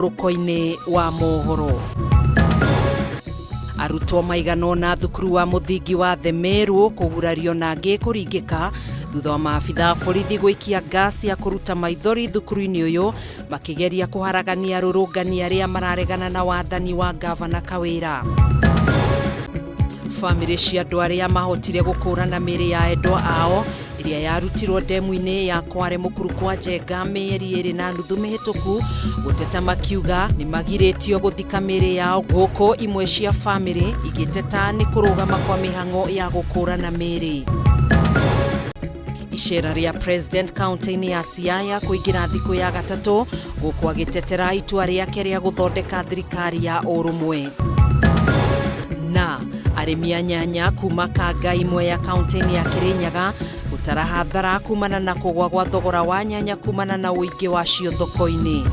Rũko-inĩ wa mohoro. Arutwo maigana ũna thukuru wa mũthingi wa The Meru kũgurario na angĩ kũringĩka thutha wa maabitha a borithi gũikia gas ya kũruta maithori thukuru-inĩ ũyũ makĩgeria kũharagania arũrũngani arĩa mararegana na wathani wa ngavana Kawĩra. Famĩlĩ cia andũ arĩa mahotire gũkũrana mĩĩrĩ ya endwa ao ĩrĩa yarutirwo ndemu-inĩ ya Kware Mũkuru kwa Njenga mĩeri ĩrĩ na nuthu mĩhĩtũku gũteta makiuga nĩ magirĩtio gũthika mĩĩrĩ yao gũkũ imwe cia famĩlĩ igĩteta nĩ kũrũgama kwa mĩhang'o ya gũkũrana mĩĩrĩ. Icera rĩa President kaunti-inĩ ya Siaya kũingĩra thikũ ya gatatũ gũkũ agĩtetera itua rĩake rĩa gũthondeka thirikari ya ũrũmwe. Na arĩmi a nyanya kuma Kanga imwe ya kaunti-inĩ ya Kirinyaga gũtara hathara kumana na kũgwa gwa thogora wa nyanya kumana na ũingĩ wacio thoko-inĩ.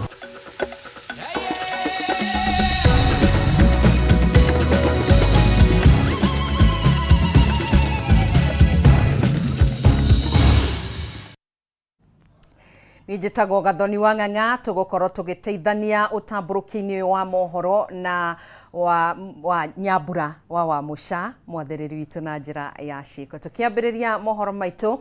Niĩ njĩtagwo Gathoni wa Ng'ang'a, tũgũkorwo tũgĩteithania ũtambũrũkia-inĩ wa mohoro na wa, wa Nyambura wa Wamũca, mwathĩrĩri witũ na njĩra ya ciĩko. Tũkĩambĩrĩria mohoro maitũ,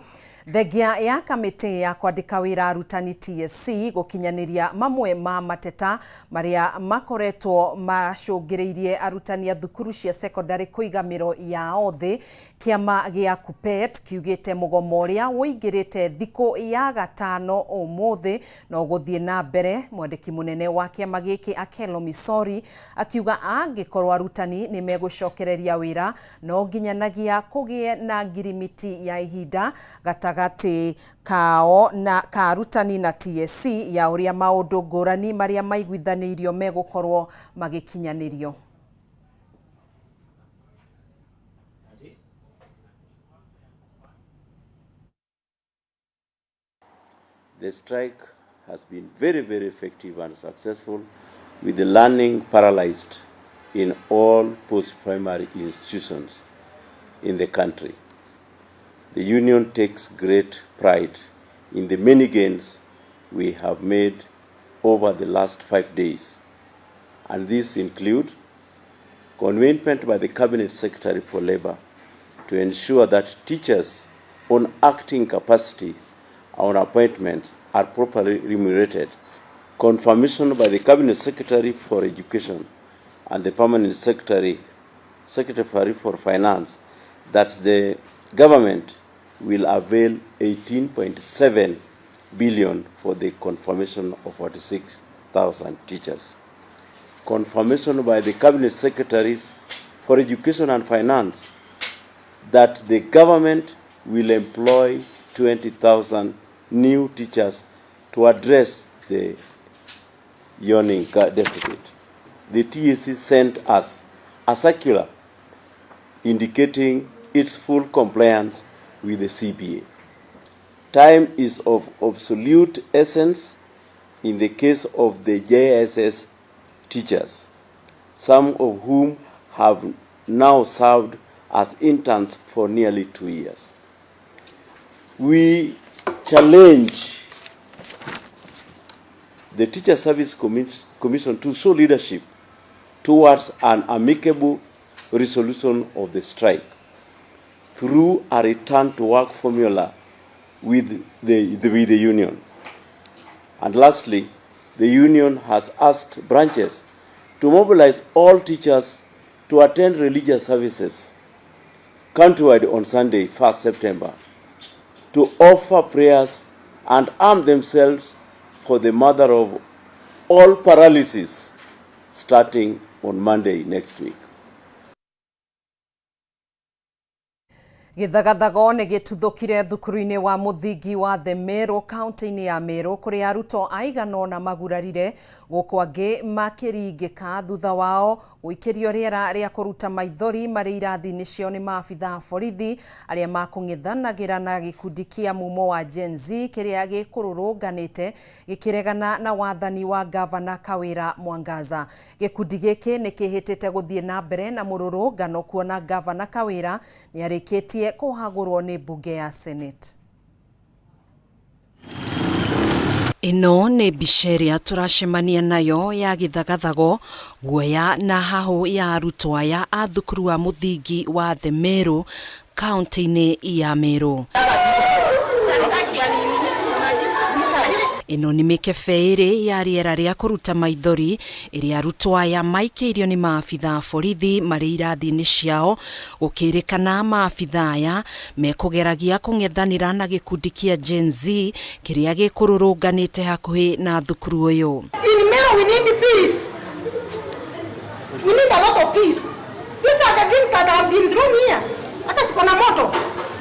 thengia ya kamĩtĩ ya kwandĩka wĩra arutani TSC gũkinyanĩria mamwe ma mateta marĩa makoretwo macũngĩrĩirie arutani a thukuru cia cekondarĩ kũiga mĩro yao thĩ. Kĩama gĩa KUPPET kiugĩte mũgomo ũrĩa ũingĩrĩte thikũ ya gatano ũmũthĩ no ũgũthiĩ na mbere. Mwandĩki mũnene wa kĩama gĩkĩ Akello Misori akiuga angĩkorwo arutani nĩ megũcokereria wĩra no nginyanagia kũgĩe na ngirimiti ya ihinda gatagatĩ kao na ka arutani na TSC ya ũrĩa maũndũ ngũrani marĩa maiguithanĩirio megũkorwo magĩkinyanĩrio. The strike has been very, very effective and successful, with the learning paralyzed in all post-primary institutions in the country. The union takes great pride in the many gains we have made over the last 5 days, and these include commitment by the Cabinet Secretary for Labor to ensure that teachers on acting capacity on appointments are properly remunerated, confirmation by the Cabinet Secretary for Education and the Permanent Secretary for Finance that the government will avail 18.7 billion for the confirmation of 46,000 teachers. Confirmation by the Cabinet Secretaries for Education and Finance that the government will employ 20,000 new teachers to address the yawning deficit. The TSC sent us a circular indicating its full compliance with the CBA. Time is of absolute essence in the case of the JSS teachers, some of whom have now served as interns for nearly 2 years. We challenge the Teacher Service Commission to show leadership towards an amicable resolution of the strike through a return to work formula with the union. And lastly, the union has asked branches to mobilize all teachers to attend religious services countrywide on Sunday, 1st September, to offer prayers and arm themselves for the mother of all paralysis starting on Monday next week. Gĩthagathago nĩ gĩtuthũkire thukuru-inĩ wa mũthingi wa The Meru kaunti-inĩ ya Meru kũrĩa arutwo aigana ũna magurarire gũkũ angĩ makĩringĩka thutha wao gũikĩrio rĩera rĩa kũruta maithori marĩ irathi-inĩ ciao nĩ maabitha a borithi arĩa makũng'ethanagĩra na gĩkundi kĩa mumo wa Gen Z kĩrĩa gĩkũrũrũnganĩte gĩkĩregana na wathani wa ngavana Kawĩra Mwangaza. Gĩkundi gĩkĩ nĩ kĩhĩtĩte gũthiĩ na mbere na mũrũrũngano kuona ngavana Kawĩra nĩ arĩkĩtie kũhagũrwo nĩ mbunge ya Senate. Ĩno nĩ mbica ĩrĩa tũracemania nayo ya gĩthagathago, guoya na hahũ ya arutwo aya a thukuru wa mũthingi wa The Meru kaunti-inĩ ya Meru. Ĩno nĩ mĩkebe ĩrĩ ya rĩera rĩa kũruta maithori ĩrĩa arutwo aya maikĩirio nĩ maabitha a borithi marĩ irathi-inĩ ciao, gũkĩrĩkana maabitha aya mekũgeragia kũng'ethanĩra na gĩkundi kĩa Gen Z kĩrĩa gĩkũrũrũnganĩte hakuhĩ na thukuru ũyũ. In Meru we need peace. We need a lot of peace. These are the things that have been thrown here. Hata siko na moto.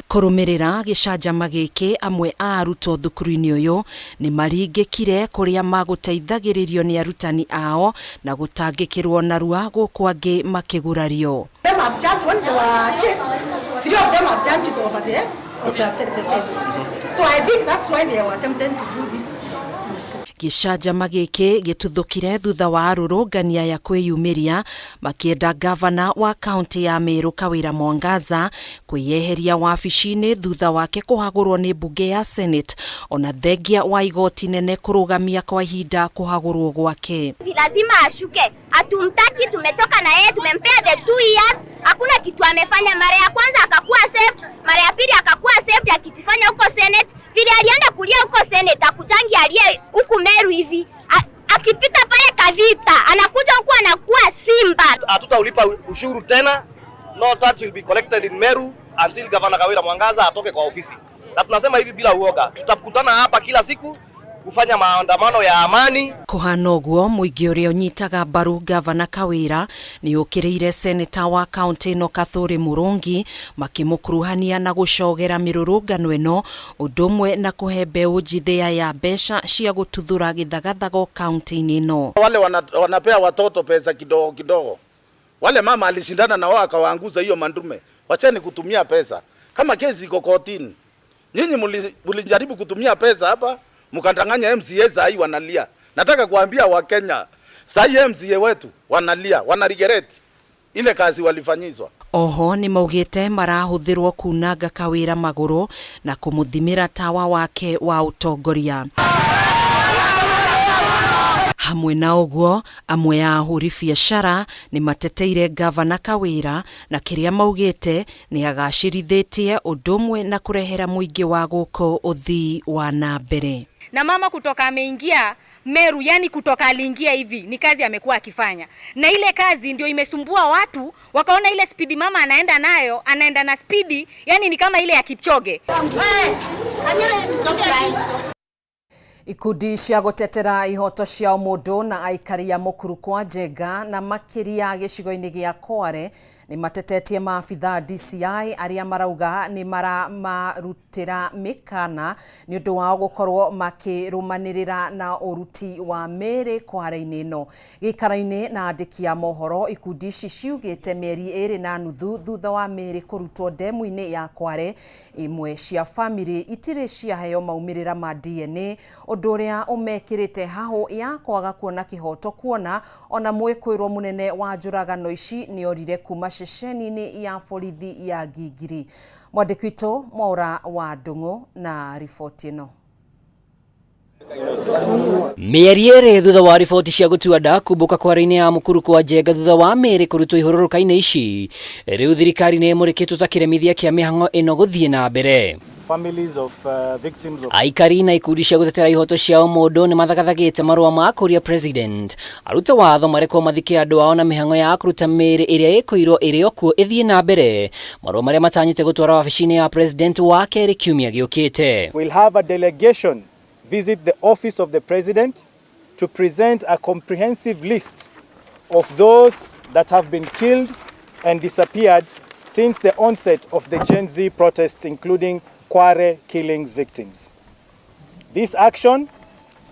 Kũrũmĩrĩra gĩcanjama gĩkĩ, amwe a arutwo thukuru-inĩ ũyũ nĩ maringĩkire kũrĩa magũteithagĩrĩrio nĩ arutani ao na gũtangĩkĩrwo narua gũkũ angĩ makĩgurario. Them have jumped when they were chased. Three of them have jumped over there of the fence. So I think that's why they were attempting to do this. Gĩcanjama gĩkĩ gĩtuthũkire thutha wa arũrũngani aya kwĩyumĩria makĩenda gavana wa kaunti ya Meru Kawĩra Mwangaza kwĩyeheria wabici-inĩ thutha wake kũhagũrwo nĩ mbunge ya Senate, ona thengia wa igoti nene kũrũgamia kwa ihinda kũhagũrwo gwake. Lazima ashuke, hatumtaki, tumechoka na yeye, tumempea the 2 years, hakuna kitu amefanya. Mara ya kwanza akakuwa saved, mara ya pili akakuwa saved akijifanya huko Senate, vile alienda kulia huko Senate akujangi aliye huku Meru hivi, akipita pale Kavita anakuja huku anakuwa simba. Hatutaulipa ushuru tena, no tax will be collected in Meru until Governor Kawira Mwangaza atoke kwa ofisi. Na tunasema hivi bila uoga, tutakutana hapa kila siku kufanya maandamano ya amani. Kũhana ũguo, mũingĩ ũrĩa ũnyitaga mbaru gavana Kawĩra nĩ ũkĩrĩire seneta wa kaunti ĩno Kathuri Mũrũngi makĩmũkuruhania na gũcogera mĩrũrũngano ĩno, ũndũ ũmwe na kũhe mbeũ njithĩ ya mbeca cia gũtuthũra gĩthagathago kaunti-inĩ ĩno. Wale wanapea watoto pesa kidogo kidogo, wale mama alishindana na wao akawaanguza hiyo mandume. Wacheni kutumia pesa kama kesi iko kotini. Nyinyi mlijaribu kutumia pesa hapa mkandanganya MCA, saa hii wanalia. Nataka kuambia Wakenya, saa hii MCA wetu wanalia, wana regret ile kazi walifanyizwa. Oho nĩ maugĩte marahũthĩrwo kunanga Kawĩra magũrũ na kũmũthimĩra tawa wake wa ũtongoria. Hamwe na ũguo, amwe a ahũri biacara nĩ mateteire gavana Kawĩra na kĩrĩa maugĩte nĩ agacĩrithĩtie ũndũ ũmwe na kũrehera mũingĩ wa gũkũ ũthii wa na mbere. Na mama kutoka ameingia Meru, yani kutoka aliingia hivi ni kazi amekuwa akifanya, na ile kazi ndio imesumbua watu, wakaona ile spidi mama anaenda nayo, anaenda na spidi yani ni kama ile ya Kipchoge. Ikundi cia gũtetera ihoto cia mũndũ na aikari a Mũkuru kwa Njenga na makĩria gĩcigo-inĩ gĩa Kware nĩ matetetie maabitha DCI arĩa marauga nĩ maramarutĩra mĩkana nĩ ũndũ wao gũkorwo makĩrũmanĩrĩra na ũruti wa mĩĩrĩ Kware-inĩ ĩno. Gĩikaro-inĩ na andĩki a mohoro, ikundi ici ciugĩte mĩeri 2.5 thutha wa mĩĩrĩ kũrutwo ndemu-inĩ ya Kware, imwe cia bamĩrĩ itirĩ ciaheo maumĩrĩra ma DNA, ũndũ ũrĩa ũmekĩrĩte hahũ ya kwaga kuona kĩhoto, kuona ona mwĩkũĩrwo mũnene wa njũragano ici nĩ orire kuma ceceni-inĩ ya borithi ya Ngingiri. Mwandĩki witũ Mwaũra wa Ndung'u na riboti ĩno. Mĩeri 2 thutha wa riboti cia gũtua nda kumbũka Kware-inĩ ya Mũkuru kwa Njenga thutha wa mĩĩrĩ kũrutwo ihũrũrũka-inĩ ici, rĩu thirikari nĩ ĩmũrĩkĩtwo ta kĩremithia kĩa mĩhang'o ĩno gũthiĩ na mbere. Families of victims of Aikari na ikundi cia gũtetera ihoto cia ũmũndũ nĩ mathagathagĩte marũa ma kũria president arute watho marekwo mathike andũ ao na mĩhang'o ya kũruta mĩĩrĩ ĩrĩa ĩkũirwo ĩrĩ o kuo ĩthiĩ na mbere, marũa marĩa matanyĩte gũtwara wabici-inĩ ya president wa kerĩ kiumia gĩũkĩte. We'll have a delegation visit the office of the president to present a comprehensive list of those that have been killed and disappeared since the onset of the Gen Z protests, including Kware killings victims. This action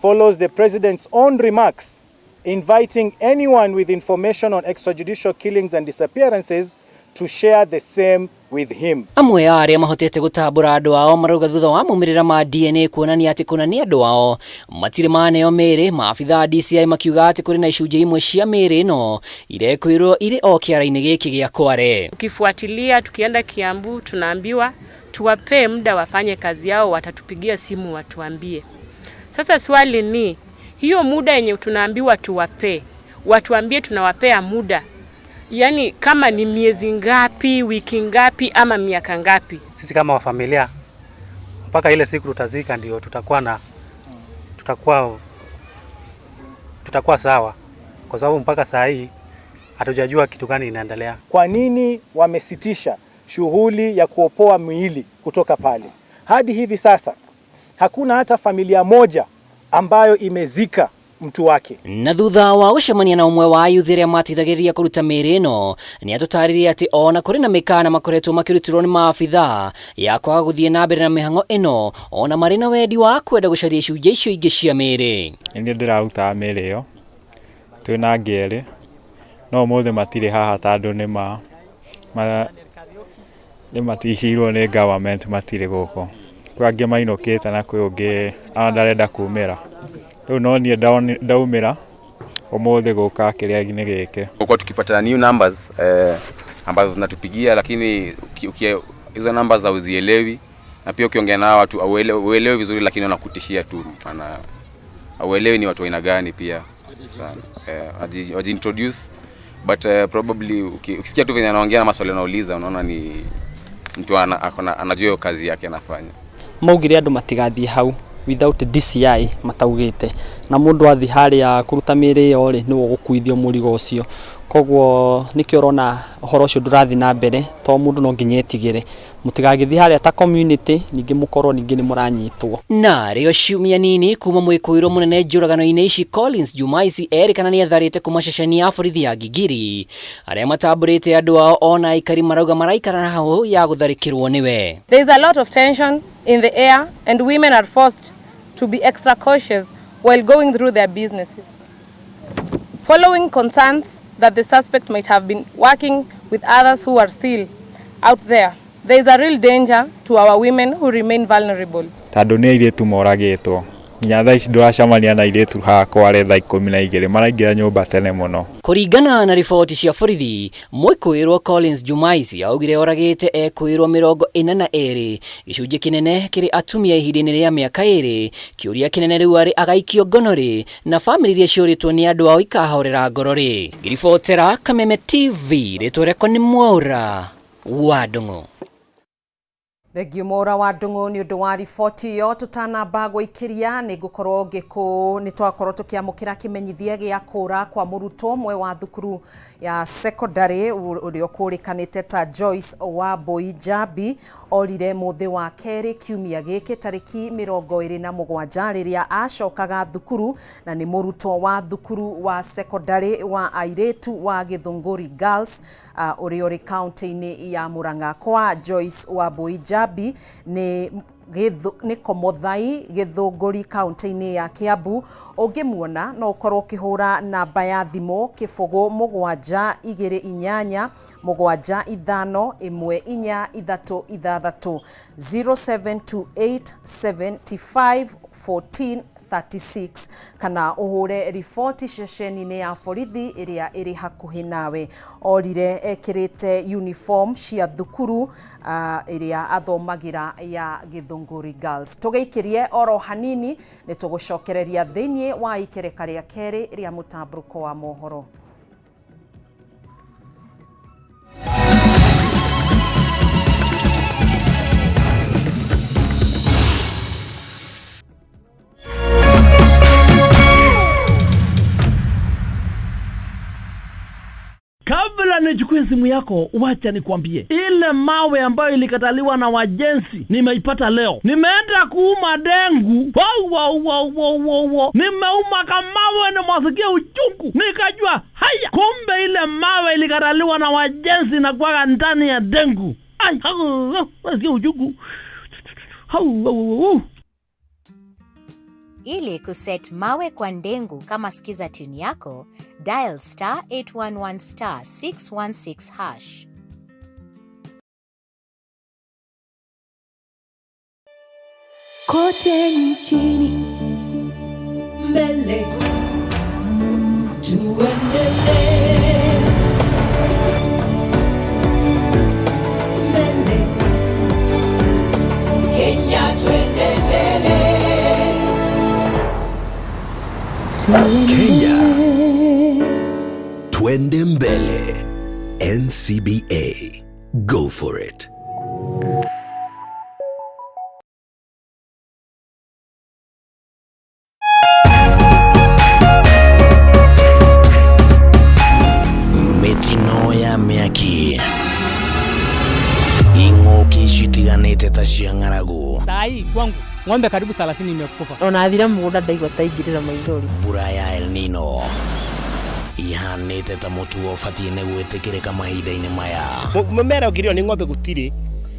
follows the president's own remarks inviting anyone with information on extrajudicial killings and disappearances to share the same with him. Amwe a arĩa mahotete gũtambũra andũ ao marauga thutha wa maumĩrĩra ma DNA kuonania atĩ kũna nĩ andũ ao matirĩ maneo mĩĩrĩ, maabitha a DCI makiuga atĩ kũrĩ na icunjĩ imwe cia mĩĩrĩ ĩno irekwĩrwo irĩ o kĩara-inĩ gĩkĩ gĩa Kware. Tukifuatilia tukienda Kiambu tunaambiwa tuwapee muda wafanye kazi yao, watatupigia simu watuambie. Sasa swali ni hiyo muda yenye tunaambiwa tuwapee, watuambie tunawapea muda, yaani kama ni miezi ngapi, wiki ngapi ama miaka ngapi? Sisi kama wafamilia mpaka ile siku tutazika ndio tutakuwa sawa, kwa sababu mpaka saa hii hatujajua kitu gani inaendelea. Kwa nini wamesitisha shughuli ya kuopoa miili kutoka pale? Hadi hivi sasa hakuna hata familia moja ambayo imezika mtu wake. Na thutha wa gũcemania na ũmwe wa ayuthi arĩa mateithagĩrĩria kũruta mĩĩrĩ ĩno, nĩ atũtarĩrie atĩ ona kũrĩ na mĩkana makoretwo makĩrutĩrwo nĩ maabithaa ya kwaga gũthiĩ na mbere na mĩhang'o ĩno, ona marĩ na wendi wa kwenda gũcaria icunjĩ icio ingĩ cia mĩĩrĩ. Nĩ ndĩrarutaga mĩĩrĩ ĩyo twĩna angĩ erĩ, no ũmũthĩ matirĩ haha tondũ nĩ maticirwo nĩ government, matirĩ gũkũ. Kwĩ angĩ mainũkĩte na kwĩ ũngĩ ona ndarenda kumĩra. Rĩu no niĩ ndaumĩra ũmũthĩ gũka kĩrĩa-inĩ gĩkĩ. Kwa tukipata new numbers ambazo zinatupigia, lakini hizo numbers hauzielewi, na pia ukiongea na watu hauelewi vizuri, lakini wanakutishia tu, maana hauelewi ni watu aina gani pia sana. Waji-introduce, but probably ukisikia tu venye anaongea na maswali anauliza, unaona ni mtu anajua hiyo kazi yake anafanya. Maugire andu matigathiĩ hau without DCI mataugĩte, na mũndũ athi harĩa kũruta mĩĩrĩ ĩyo rĩ, nĩwe ũgũkuithio mũrigo ũcio. Koguo nĩkĩo ũrona ũhoro ũcio ndũrathiĩ na mbere, tondũ mũndũ no nginya etigĩre. Mũtigagĩthiĩ harĩa ta community, ningĩ mũkorwo ningĩ nĩ mũranyitwo. Na rĩo ciumia nini kuma mwĩkũĩrwo mũnene njũragano-inĩ ici Collins Jumaisi erĩkana nĩ atharĩte kuma ceceni ya borithi ya Gigiri. Arĩa matambũrĩte andũ ao ona aikari marauga maraikara hau ya gũtharĩkĩrwo nĩwe. There is a lot of tension in the air and women are forced to be extra cautious while going through their businesses. Following concerns that the suspect might have been working with others who are still out there, there is a real danger to our women who remain vulnerable. Tondũ nĩ airĩtu moragĩtwo, nginya thaa ici ndũracemania na airĩtu haha kware thaa 12, maraingĩra nyũmba tene mũno. Kũringana na riboti cia borithi, mwĩkũĩrwo Collins Jumaisi augire oragĩte ekũĩrwo 42, gĩcunjĩ kĩnene kĩrĩ atumia ihinda-inĩ rĩa mĩaka 2. Kĩũria kĩnene rĩu arĩ agaikio ngono rĩ, na bamĩrĩ iria ciũrĩtwo nĩ andũ ao ikahorera ngoro rĩ. Ngĩribotera Kameme TV, rĩtwa rĩakwa nĩ Mwaũra wa Ndung'u. Thengiũ Mwaũra wa Ndung'u nĩ ũndũ wa riboti ĩyo. Tũtanamba gwĩkĩria nĩ ngũkorwo ngĩkũ nĩ twakorwo tũkĩamũkĩra kĩmenyithia gĩa kũra kwa mũrutwo ũmwe wa thukuru ya secondary ũrĩa ũkũrĩkanĩte ta Joyce Wambui Njambi, orire mũthĩ wa kerĩ kiumia gĩkĩ tarĩki 27 rĩrĩa acokaga thukuru, na nĩ mũrutwo wa thukuru wa secondary wa airĩtu wa Gĩthũngũri Girls ũrĩa ũrĩ kaunti-inĩ ya Murang'a. Kwa Joyce Wambui Njambi nĩ Komothai Gĩthũngũri kaunti-inĩ ya Kiambu. Ũngĩmuona no ũkorwo ũkĩhũra namba ya thimũ 0 7 2 8 7 5 1 4 3 6 0728 75 14 36 kana ũhũre riboti ceceni-inĩ ya borithi ĩrĩa ĩrĩ hakuhĩ nawe. Orire ekĩrĩte uniform cia thukuru ĩrĩa athomagĩra ya Gĩthũngũri Girls. Tũgĩikĩrie oro hanini nĩ tũgũcokereria thĩinĩ wa ikereka rĩa kerĩ rĩa mũtambũrũko wa mohoro. Kabla nichukue simu yako, wacha nikwambie, ile mawe ambayo ilikataliwa na wajenzi nimeipata leo. Nimeenda kuuma dengu, wow, wow, wow, wow, wow, wow. Nimeuma kamawe, nimwasikia uchungu, nikajua haya, kumbe ile mawe ilikataliwa na wajenzi na kuwaga ndani ya dengu. Ai, nasikia uchungu. Hau, hau, hau. Ili kuset mawe kwa ndengu kama skiza tune yako, dial star 811 star 616 hash. Kote nchini mbele tuendelee, mbele Kenya tuende mbele. Kenya, twende mbele. NCBA. Go for it. Mĩtino ya mĩaki, ing'ũki citiganĩte ta cia ng'aragu. Sai kwangu ng'ombe karibu 30 imekufa. Ona athira mũgũnda ndaigua ta ingĩrĩra maithori. Mbura ya El Nino ihanĩte ta mũtugo ũbatiĩ nĩ gwĩtĩkĩrĩka mahinda-inĩ maya. Mũmera ũngĩrĩo nĩ ng'ombe gũtirĩ,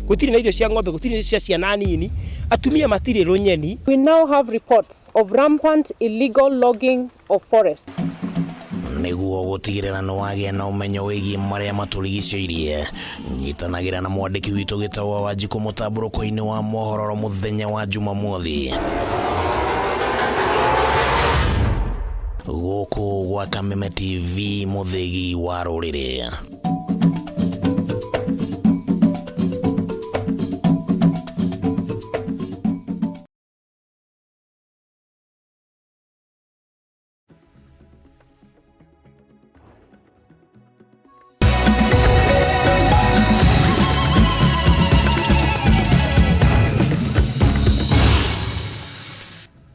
gũtirĩ na irio cia ng'ombe, gũtirĩ cia ciana nini, atumia matirĩ rũnyeni. We now have reports of rampant illegal logging of forests. Nĩguo gũtigĩrĩra nĩ wagĩa na ũmenyo wĩgiĩ marĩa matũrigicĩirie, nyitanagĩra na mwandĩki witũ Gĩtaũ wa Wanjikũ mũtambũrũko-inĩ wa mohoro mũthenya wa Jumamothi gũkũ gwa Kameme TV, mũthĩgi wa rũrĩrĩ.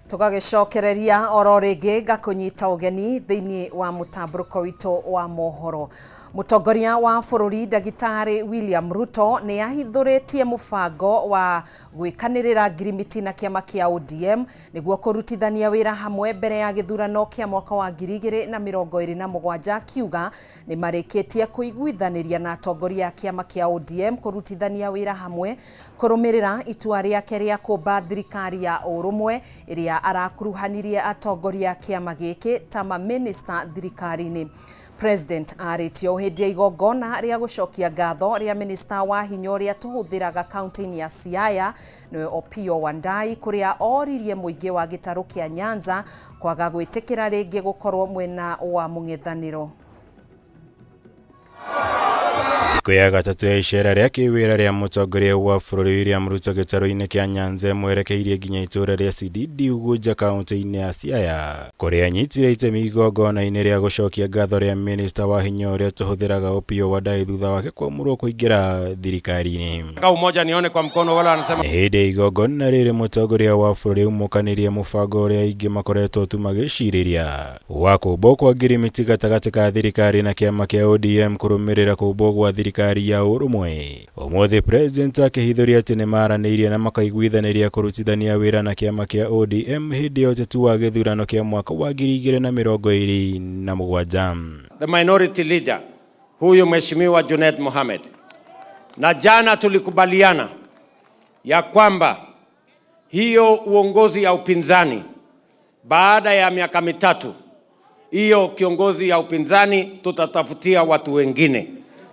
Tũgagĩcokereria oro rĩngĩ ngakũnyita ũgeni thĩinĩ wa mũtambũrũko witũ wa mohoro. Mũtongoria wa bũrũri ndagĩtarĩ William Ruto nĩ ahithũrĩtie mũbango wa gwĩkanĩrĩra ngirimiti na kĩama kĩa ODM nĩguo kũrutithania wĩra hamwe mbere ya gĩthurano kĩa mwaka wa 2027, akiuga nĩ marĩkĩtie kũiguithanĩria na atongoria a kĩama kĩa ODM kũrutithania wĩra hamwe kũrũmĩrĩra itua rĩake rĩa kũmba thirikari ya ũrũmwe ĩrĩa arakuruhanirie atongoria a kĩama gĩkĩ ta mamĩnĩsta thirikari-inĩ. President arĩtio hĩndĩ ya igongona rĩa gũcokia ngatho rĩa minista wa hinya ũrĩa tũhũthĩraga kaunti-inĩ ya Siaya nĩwe Opiyo Wandayi, kũrĩa oririe mũingĩ wa gĩtarũ kĩa Nyanza kwaga gwĩtĩkĩra rĩngĩ gũkorwo mwena wa mũng'ethanĩro. Thikũ ya gatatũ ya icera rĩa kĩwĩra rĩa mũtongoria wa bũrũri William Ruto gĩtarũ-inĩ kĩa Nyanza ĩmwerekeirie nginya itũũra rĩa CDD Ugunja kaunti-inĩ ya Siaya, kũrĩa anyitire itemi igongona-inĩ rĩa gũcokia ngatho rĩa minista wa hinya ũrĩa tũhũthĩraga Opiyo Wandayi thutha wake kwamũrwo kũingĩra thirikari-inĩ. Umoja nione kwa mkono wala wanasema. Hĩndĩ ya igongona rĩrĩ mũtongoria wa bũrũri aumũkanirie mũbango ũrĩa aingĩ makoretwo tu magĩcirĩria wa kũmbwo kwa ngirimiti gatagatĩ ka thirikari na kĩama kĩa ODM kũrũmĩrĩra kũmbwo gwa thirikari ya ũrũmwe. Ũmũthĩ president akĩhithũria atĩ nĩmaranĩirie na makaiguithanĩria kũrutithania wĩra na kĩama kĩa ODM hĩndĩ ya ũteti wa gĩthurano kĩa mwaka wa 2027. The minority leader huyu Mheshimiwa Junet Mohamed, na jana tulikubaliana ya kwamba hiyo uongozi ya upinzani baada ya miaka mitatu, hiyo kiongozi ya upinzani tutatafutia watu wengine,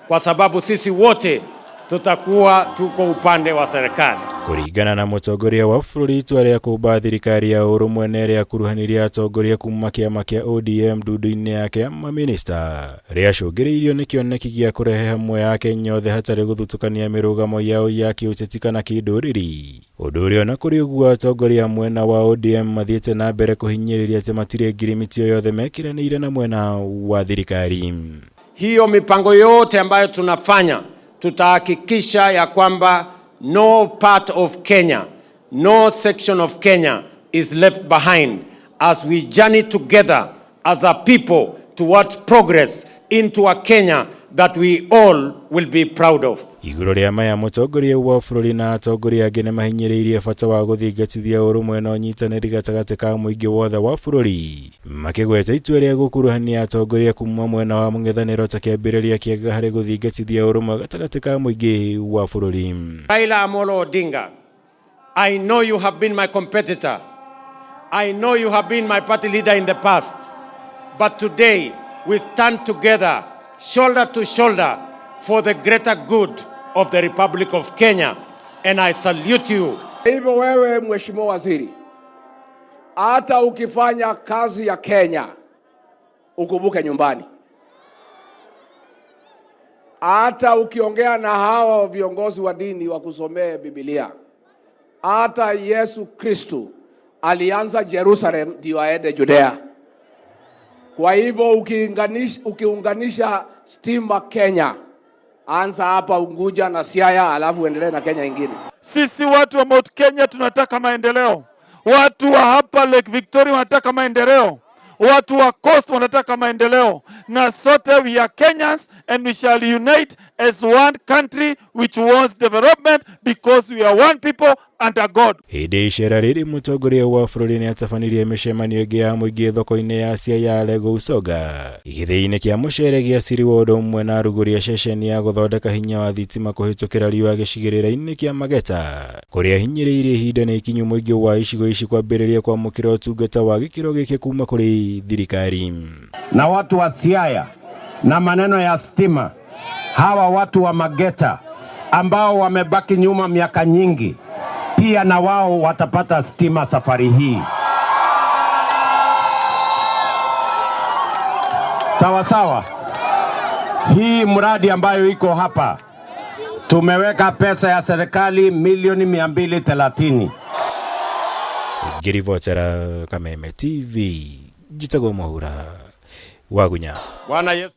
kwa sababu sisi wote tutakuwa tuko upande wa serikali. Kũringana na mũtongoria wa bũrũri, itua rĩa kũmba thirikari ya ũrũmwe nĩ rĩakuruhanirie atongoria kuma kĩama kĩa ODM ndundu-inĩ yake ya mamĩnĩsta rĩacũngĩrĩirio nĩ kĩoneki gĩa kũrehe hamwe Akenya othe hatarĩ gũthutũkania mĩrũgamo yao ya kĩũteti kana kĩndũrĩrĩ, ũndũ ũrĩa ona kũrĩ ũguo atongoria a mwena wa ODM mathiĩte na mbere kũhinyĩrĩria atĩ matirĩ ngirimiti o yothe mekĩranĩire na mwena wa thirikari. Hiyo mipango yote ambayo tunafanya tutahakikisha ya kwamba no part of Kenya, no section of Kenya is left behind as we journey together as a people towards progress into a Kenya that we all will be proud of. Igũrũ rĩa maya, mũtongoria wa bũrũri na atongoria angĩ nĩmahinyĩrĩirie bata wa gũthingatithia ũrũmwe na ũnyitanĩri gatagatĩ ka mũingĩ wothe wa bũrũri, makĩgweta itua rĩa gũkuruhania atongoria kuma mwena wa mũng'ethanĩro ta kĩambĩrĩria kĩega harĩ gũthingatithia ũrũmwe gatagatĩ ka mũingĩ wa bũrũri. Raila Amolo Odinga, I know you have been my competitor. I know you have been my party leader in the past. But today we stand together, shoulder to shoulder, for the greater good of the Republic of Kenya. And I salute you. Hivyo wewe Mheshimiwa Waziri, hata ukifanya kazi ya Kenya ukumbuke nyumbani. Hata ukiongea na hawa viongozi wa dini wakusomee Biblia, hata Yesu Kristu alianza Jerusalem ndio aende Judea. Kwa hivyo ukiunganisha, ukiunganisha stima Kenya, anza hapa Unguja na Siaya, alafu uendelee na Kenya ingine. Sisi watu wa Mount Kenya tunataka maendeleo. Watu wa hapa Lake Victoria wanataka maendeleo. Watu wa Coast wanataka maendeleo, na sote we are Kenyans and we shall unite as one country which wants development because we are one people under God. Hĩndĩ icera rĩrĩ mũtongoria wa bũrũri nĩatabanirie mĩcemanio ĩngĩ ya mũingĩ thoko-inĩ ya Siaya Lego Usoga gĩthĩi-inĩ kĩa mũcere gĩa Siriwo ũndũ ũmwe na arugũria ceceni ya gũthondeka hinya wa thitima kũhĩtũkĩra riũa gĩcigĩrĩra-inĩ kĩa Mageta kũrĩa hinyĩrĩirie ihinda nĩ ikinyu mũingĩ wa icigo ici kwambĩrĩria kwamũkĩra ũtungata wa gĩkĩro gĩkĩ kuma kũrĩ thirikari. Na watu wa Siaya na maneno ya stima, hawa watu wa Mageta ambao wamebaki nyuma miaka nyingi, pia na wao watapata stima safari hii. Sawa sawa. Hii mradi ambayo iko hapa tumeweka pesa ya serikali milioni 230. Ngĩribotera Kameme TV njĩtagwo Mwaura Wagunya. Bwana Yesu.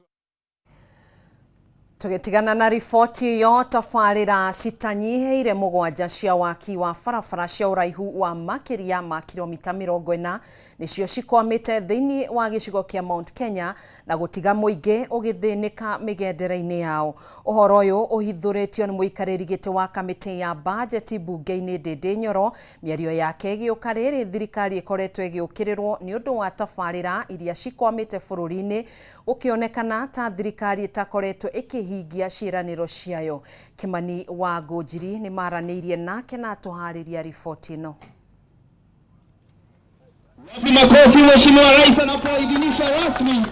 Tũgĩtigana na riboti ĩyo tabarĩra citanyihĩire mũgwanja cia waki wa barabara cia ũraihu wa makĩria ma kilomita 40 nĩcio cikwamĩte thĩinĩ wa gĩcigo kĩa Mount Kenya na gũtiga mũingĩ ũgĩthĩnĩka mĩgendere-inĩ yao. Ũhoro ũyũ ũhithũrĩtio nĩ mũikarĩri gĩtĩ wa kamĩtĩ ya bajeti mbunge-inĩ Ndindi Nyoro, mĩario yake ĩgĩũka rĩrĩ thirikari ĩkoretwo ĩgĩũkĩrĩrwo nĩ ũndũ wa tabarĩra iria cikwamĩte bũrũri-inĩ gũkĩonekana ta thirikari ĩtakoretwo ĩkĩhingia ciĩranĩro ciayo. Kimani wa Ngũnjiri nĩ maranĩirie nake na atũharĩria riboti ĩno. Makofi Mheshimiwa Rais anapoidhinisha rasmi.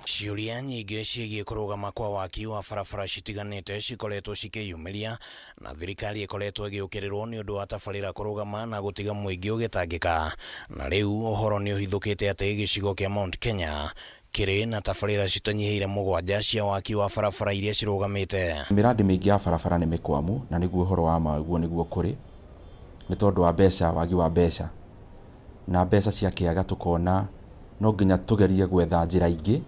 Ciũria nyingĩ ciĩgiĩ kũrũgama kwa waki wa barabara citiganĩte cikoretwo cikĩyumĩria na thirikari ĩkoretwo ĩgĩũkĩrĩrwo nĩ ũndũ wa tabarĩra kũrũgama na gũtiga mũingĩ ũgĩtangĩka, na rĩu ũhoro nĩ ũhithũkĩte atĩ gĩcigo kĩa Mount Kenya kĩrĩ na tabarĩra citanyihĩire mũgwanja cia waki wa barabara iria cirũgamĩte. Mĩrandi mĩingĩ ya barabara nĩ mĩkwamu na nĩguo ũhoro wa ma guo nĩguo kũrĩ nĩ tondũ wa mbeca, wagi wa mbeca, na mbeca ciakĩaga tũkona no nginya tũgerie gwetha njĩra ingĩ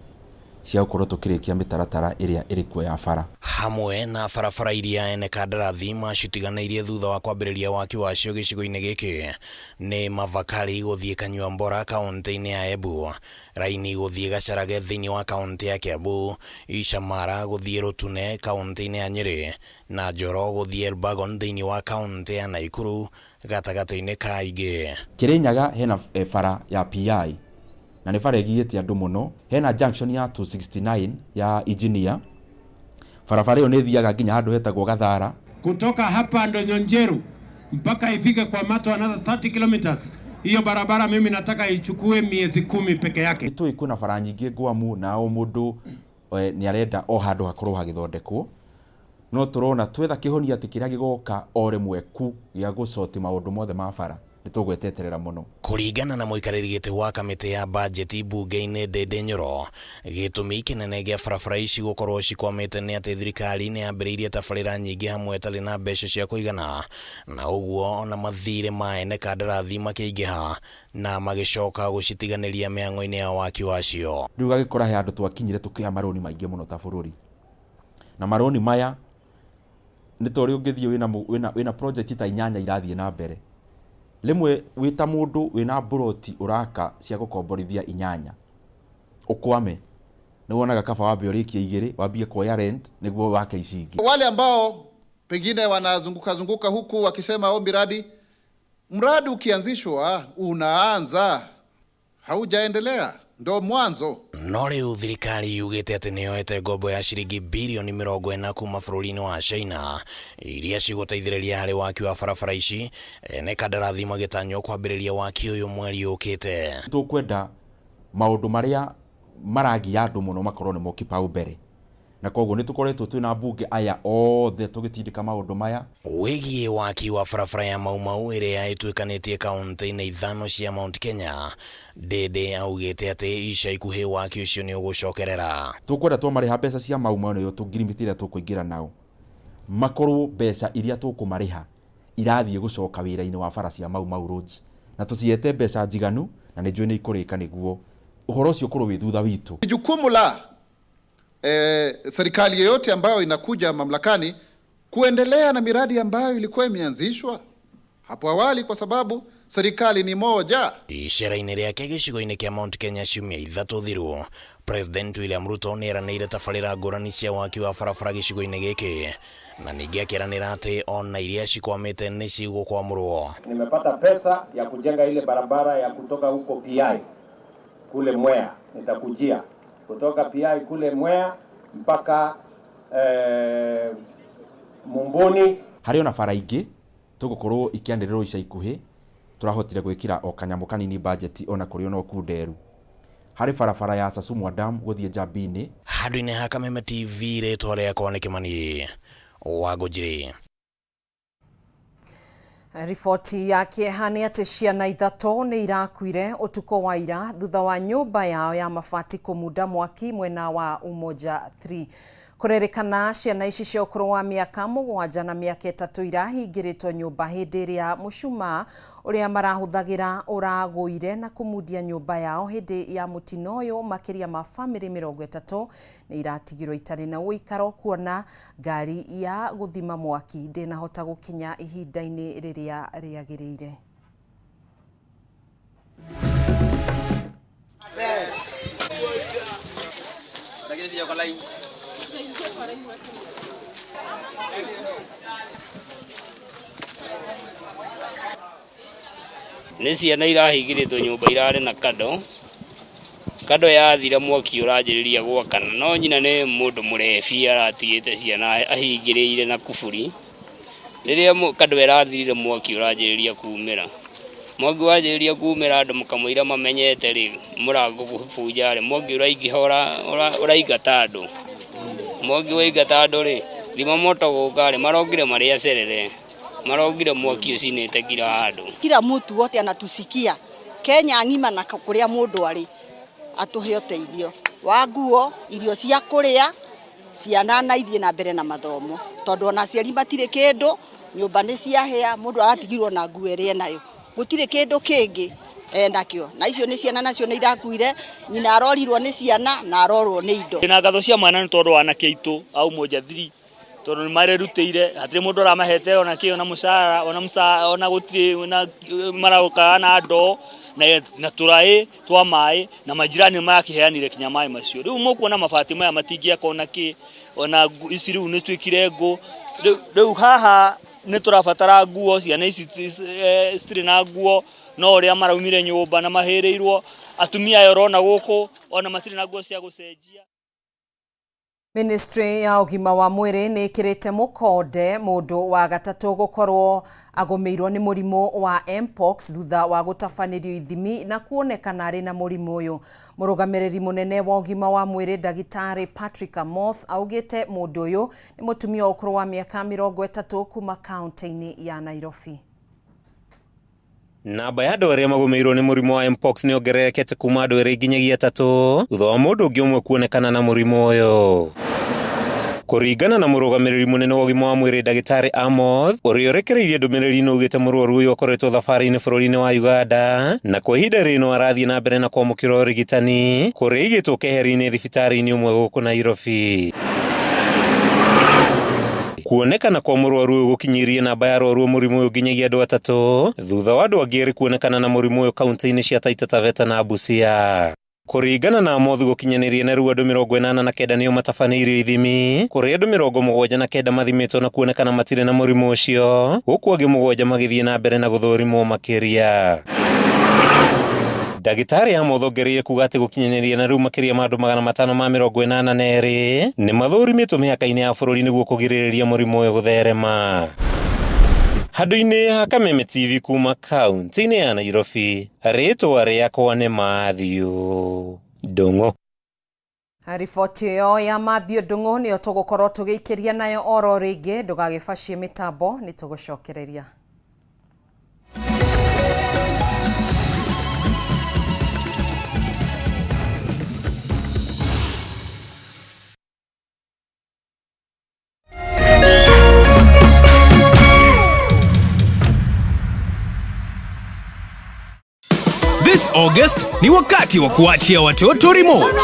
cia gũkorwo tũkĩrĩkia mĩtaratara ĩrĩa ĩrĩ kuo ya bara. Hamwe na barabara iria ene kandarathi macitiganĩirie thutha wa kwambĩrĩria waki wacio gĩcigo-inĩ gĩkĩ nĩ Mavakali gũthiĩ Kanyuambora kaunti-inĩ ya Embu, Raini gũthiĩ Gacharage thĩinĩ wa kaunti ya Kiambu, Icamara gũthiĩ Rũtune kaunti-inĩ ya Nyĩrĩ na Njoro gũthiĩ Elbagon thĩinĩ wa kaunti ya Naikuru gatagatĩ-inĩ ka ingĩ. Kĩrĩnyaga hena bara ya PI na nĩ bara ĩgiĩte andũ mũno. Hena junction ya 269 ya engineer, barabara ĩyo nĩ ĩthiaga nginya handũ hetagwo Gathara. Kutoka hapa Ndonyonjeru mpaka ifike kwa Mato another 30 kilometers. Hiyo barabara mimi nataka ichukue miezi 10 peke yake. Nĩ tũĩ kwĩna bara nyingĩ ngwamu na o mũndũ nĩ arenda o handũ hakorwo hagĩthondekwo, no tũrona twetha kĩhonia atĩ kĩrĩa gĩgoka o rĩmwe ku gĩa gũcoti maũndũ mothe ma bara nĩ tũgweteterera mũno. Kũringana na mũikarĩri gĩtĩ wa kamĩtĩ ya bajeti mbunge-inĩ Ndindi Nyoro, gĩtũmi kĩnene gĩa barabara ici gũkorwo cikwamĩte nĩ atĩ thirikari nĩ yambĩrĩirie tabarĩra nyingĩ hamwe ĩtarĩ na mbeca cia kũigana, na ũguo ona mathirĩ ma ene kandarathi makĩingĩha na magĩcoka gũcitiganĩria mĩhang'o-inĩ ya waki wacio. Rĩu gagĩkora he handũ twakinyire tũkĩoya marũni maingĩ mũno ta bũrũri, na marũni maya nĩ ta ũrĩa ũngĩthiĩ wĩna project ta 8 irathiĩ na mbere, rĩmwe wĩ ta mũndũ wĩna mburoti ũraka cia gũkomborithia 8 ũkwame, nĩ wonaga kaba wambe ũrĩkie 2 wambie kuoya rent nĩguo wake ici ingĩ. Wale ambao pengine wanazunguka zunguka huku wakisema oh, mradi ukianzishwa unaanza, haujaendelea ndo mwanzo. No rĩu thirikari yugĩte atĩ nĩyoete ngombo ya ciringi birioni 40 kuma bũrũri-inĩ wa China iria cigũteithĩrĩria harĩ waki wa barabara ici, ene kandarathi magĩtanywo kwambĩrĩria waki ũyũ mweri ũkĩte. Tũkwenda maũndũ marĩa maragia andũ mũno makorwo nĩmo kipaumbere, na koguo nĩ tũkoretwo twĩna mbunge aya othe tũgĩtindĩka maũndũ maya. Wĩgiĩ waki wa barabara ya Mau Mau ĩrĩa ĩtuĩkanĩtie kaunti-inĩ 5 cia Mount Kenya, Ndindi augĩte atĩ ica ikuhĩ waki ũcio nĩ ũgũcokerera. Tũkwenda twamarĩha mbeca cia Mau Mau nĩyo tũngirimiti ĩrĩa tũkũingĩra nao, makorwo mbeca iria tũkũmarĩha irathiĩ gũcoka wĩra-inĩ wa bara cia Mau Mau Roads, na tũciete mbeca njiganu na nĩ njũĩ nĩ ikũrĩka nĩguo Ũhoro ũcio ũkorwo wĩ thutha witũ. Ni jukumu la serikali yoyote ambayo inakuja mamlakani kuendelea na miradi ambayo ilikuwa imeanzishwa hapo awali, kwa sababu serikali ni moja. Icera-inĩ rĩake gĩcigo-inĩ kĩa Mount Kenya ciumia ithatũ thiru, President William Ruto nĩeranĩire tabarĩra ngũrani cia waki wa barabara gĩcigo-inĩ gĩkĩ na ningĩ akĩranĩra atĩ ona iria cikwamĩte nĩ cigũkwamũrwo. Nimepata pesa ya kujenga ile barabara ya kutoka huko PI kule Mwea, nitakujia kutoka PI kule Mwea mpaka Mumbuni. Harĩ ona bara ingĩ tũgũkorwo ikĩanĩrĩrwo ica ikuhĩ, tũrahotire gwĩkĩra o kanyamũ kanini budget ona kũrĩ ona Kunderu. Harĩ barabara ya Sasumwa Dam gũthiĩ Njambini. Handũ-inĩ ha Kameme TV, rĩtwa rĩakwa nĩ Kĩmani wa Ngũnjiri. Riboti ya kĩeha nĩ atĩ ciana ithatũ nĩ irakuire ũtukũ wa ira thutha wa nyũmba yao ya mabati kũmunda mwaki mwena wa Umoja 3. Kũrerĩkana ciana ici cia ũkũrũ wa mĩaka 7 na mĩaka 3 irahingĩrĩtwo nyũmba hĩndĩ ĩrĩa mũcumaa ũrĩa marahũthagĩra ũragũire na kũmundia nyũmba yao hĩndĩ ya mũtino ũyũ. Makĩria ma bamĩrĩ 30 nĩ iratigirwo itarĩ na ũikaro kuona ngari ya gũthima mwaki ndĩnahota gũkinya ihinda-inĩ rĩrĩa rĩagĩrĩire. Nĩ ciana irahingĩrĩtwo nyũmba irarĩ na kando, kando yathira mwaki ũranjĩrĩria gwakana, no nyina nĩ mũndũ mũrebi aratigĩte ciana ahingĩrĩire na kuburi. Rĩrĩa kando ĩrathirire mwaki ũranjĩrĩria kumĩra, mwaki wanjĩrĩria kumĩra andũ makamũira mamenyete rĩ mũrango kũbunja rĩ, mwaki ũraingĩha ũraingata andũ, mwaki waingata andũ rĩ thima moto gũka rĩ marongire marĩ acerere, marongire mwaki ũcinĩte kila handũ. Kila mtu wote anatusikia Kenya ng'ima na kuria mundu ari atuhe uteithio wa nguo, irio cia kuria ciana na ithie na mbere na mathomo, tondu ona aciari matire kindu, nyumba ni ciahia, mundu aratigirwo na nguo iria enayo, gutire kindu kingi enakio, na icio ni ciana nacio ni irakuire, nyina arorirwo ni ciana na arorwo ni indo. Na ngatho cia mwana ni tondu anake aitu au Umoja 3 tondu ni marerutĩire, hatirĩ mũndũ ũramahete ona kĩ, ona mũcara, ona mũcara, ona gũtirĩ na marokaga na ndoo na tũraĩ twa maĩ, na majirani marakĩheanire kinya maĩ macio. Rĩu mũkuona mabati maya matingĩaka ona kĩ, ona ici rĩu nĩ tuĩkire ngũ. Rĩu haha nĩ tũrabatara nguo, ciana ici citirĩ na nguo, no ũrĩa maraumire nyũmba na mahĩrĩirwo, atumia aya ũrona gũkũ ona matirĩ na nguo cia gũcenjia. Ministry ya ũgima wa mwĩrĩ nĩ ĩkĩrĩte mũkonde mũndũ wa gatatũ gũkorwo agũmĩirwo nĩ mũrimũ wa Mpox thutha wa gũtabanĩrio ithimi na kuonekana arĩ na mũrimũ ũyũ. Mũrũgamĩrĩri mũnene wa ũgima wa mwĩrĩ ndagĩtarĩ Patrick Amoth augĩte mũndũ ũyũ nĩ mũtumia wa ũkũrũ wa mĩaka 30 kuma kaunti-inĩ ya Nairobi. Namba ya andũ arĩa magũmĩirwo nĩ mũrimũ wa Mpox nĩ yongererekete kuma andũ 2 nginyagia 3 thutha wa mũndũ ũngĩ ũmwe kuonekana na mũrimũ ũyũ. Kũringana na mũrũgamĩrĩri mũnene wa ũgima wa mwĩrĩ ndagĩtarĩ Amoth, ũrĩa ũrekereirie ndũmĩrĩri ĩno augĩte mũrwaru ũyũ akoretwo thabarĩ-inĩ bũrũri-inĩ wa Uganda na kwa ihinda rĩno arathiĩ na mbere na kwamũkĩra ũrigitani kũrĩa aigĩtwo keheri-inĩ thibitarĩ-inĩ ũmwe gũkũ Nairobi. Kuonekana kwa mũrwaru ũyũ gũkinyĩrie namba ya arwaru a mũrimũ ũyũ nginyagia andũ 3 thutha wa andũ angĩ 2 kuonekana na mũrimũ ũyũ kaunti-inĩ cia Taita Taveta na Busia. Kũringana na Amoth gũkinyanĩria na rĩu andũ 89 nĩo matabanĩirio ithimi, kũrĩ andũ 79 mathimĩtwo na kuonekana matirĩ na mũrimũ ũcio, gũkũ angĩ 7 magĩthiĩ na mbere na gũthũrimwo makĩria. Ndagĩtarĩ Amoth ongereire kuga atĩ gũkinyanĩria na rĩu makĩria ma andũ 582 nĩ mathũrimĩtwo mĩhaka-inĩ ya bũrũri nĩguo kũgirĩrĩria mũrimũ ũyũ gũtherema. Handũ-inĩ ha Kameme TV kuma kaunti-inĩ ya Nairobi, rĩtwa rĩakwa nĩ Matthew Ndung'u. Riboti ĩyo ya Matthew Ndung'u nĩyo tũgũkorwo tũgĩikĩria nayo oro rĩngĩ, ndũgagĩbacie mĩtambo nĩ tũgũcokereria. This August ni wakati wa kuachia watoto remote.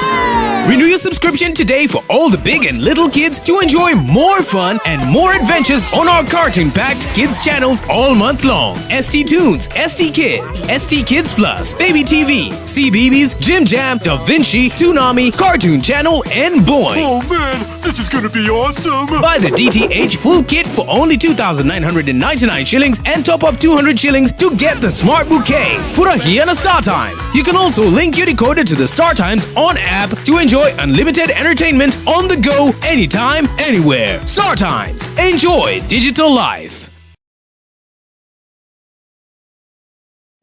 Renew your subscription today for all the big and little kids to enjoy more fun and more adventures on our cartoon-packed kids channels all month long. ST Tunes, ST Kids, ST Kids Plus, Baby TV, CBeebies, Jim Jam, Da Vinci, Toonami, Cartoon Channel, and Boing. Oh man, this is gonna be awesome! Buy the DTH full kit for only 2,999 shillings and top up 200 shillings to get the smart bouquet. Furahia na Star Times. You can also link your decoder to the Star Times on app to enjoy unlimited entertainment on the go, anytime, anywhere. Star Times. Enjoy digital life.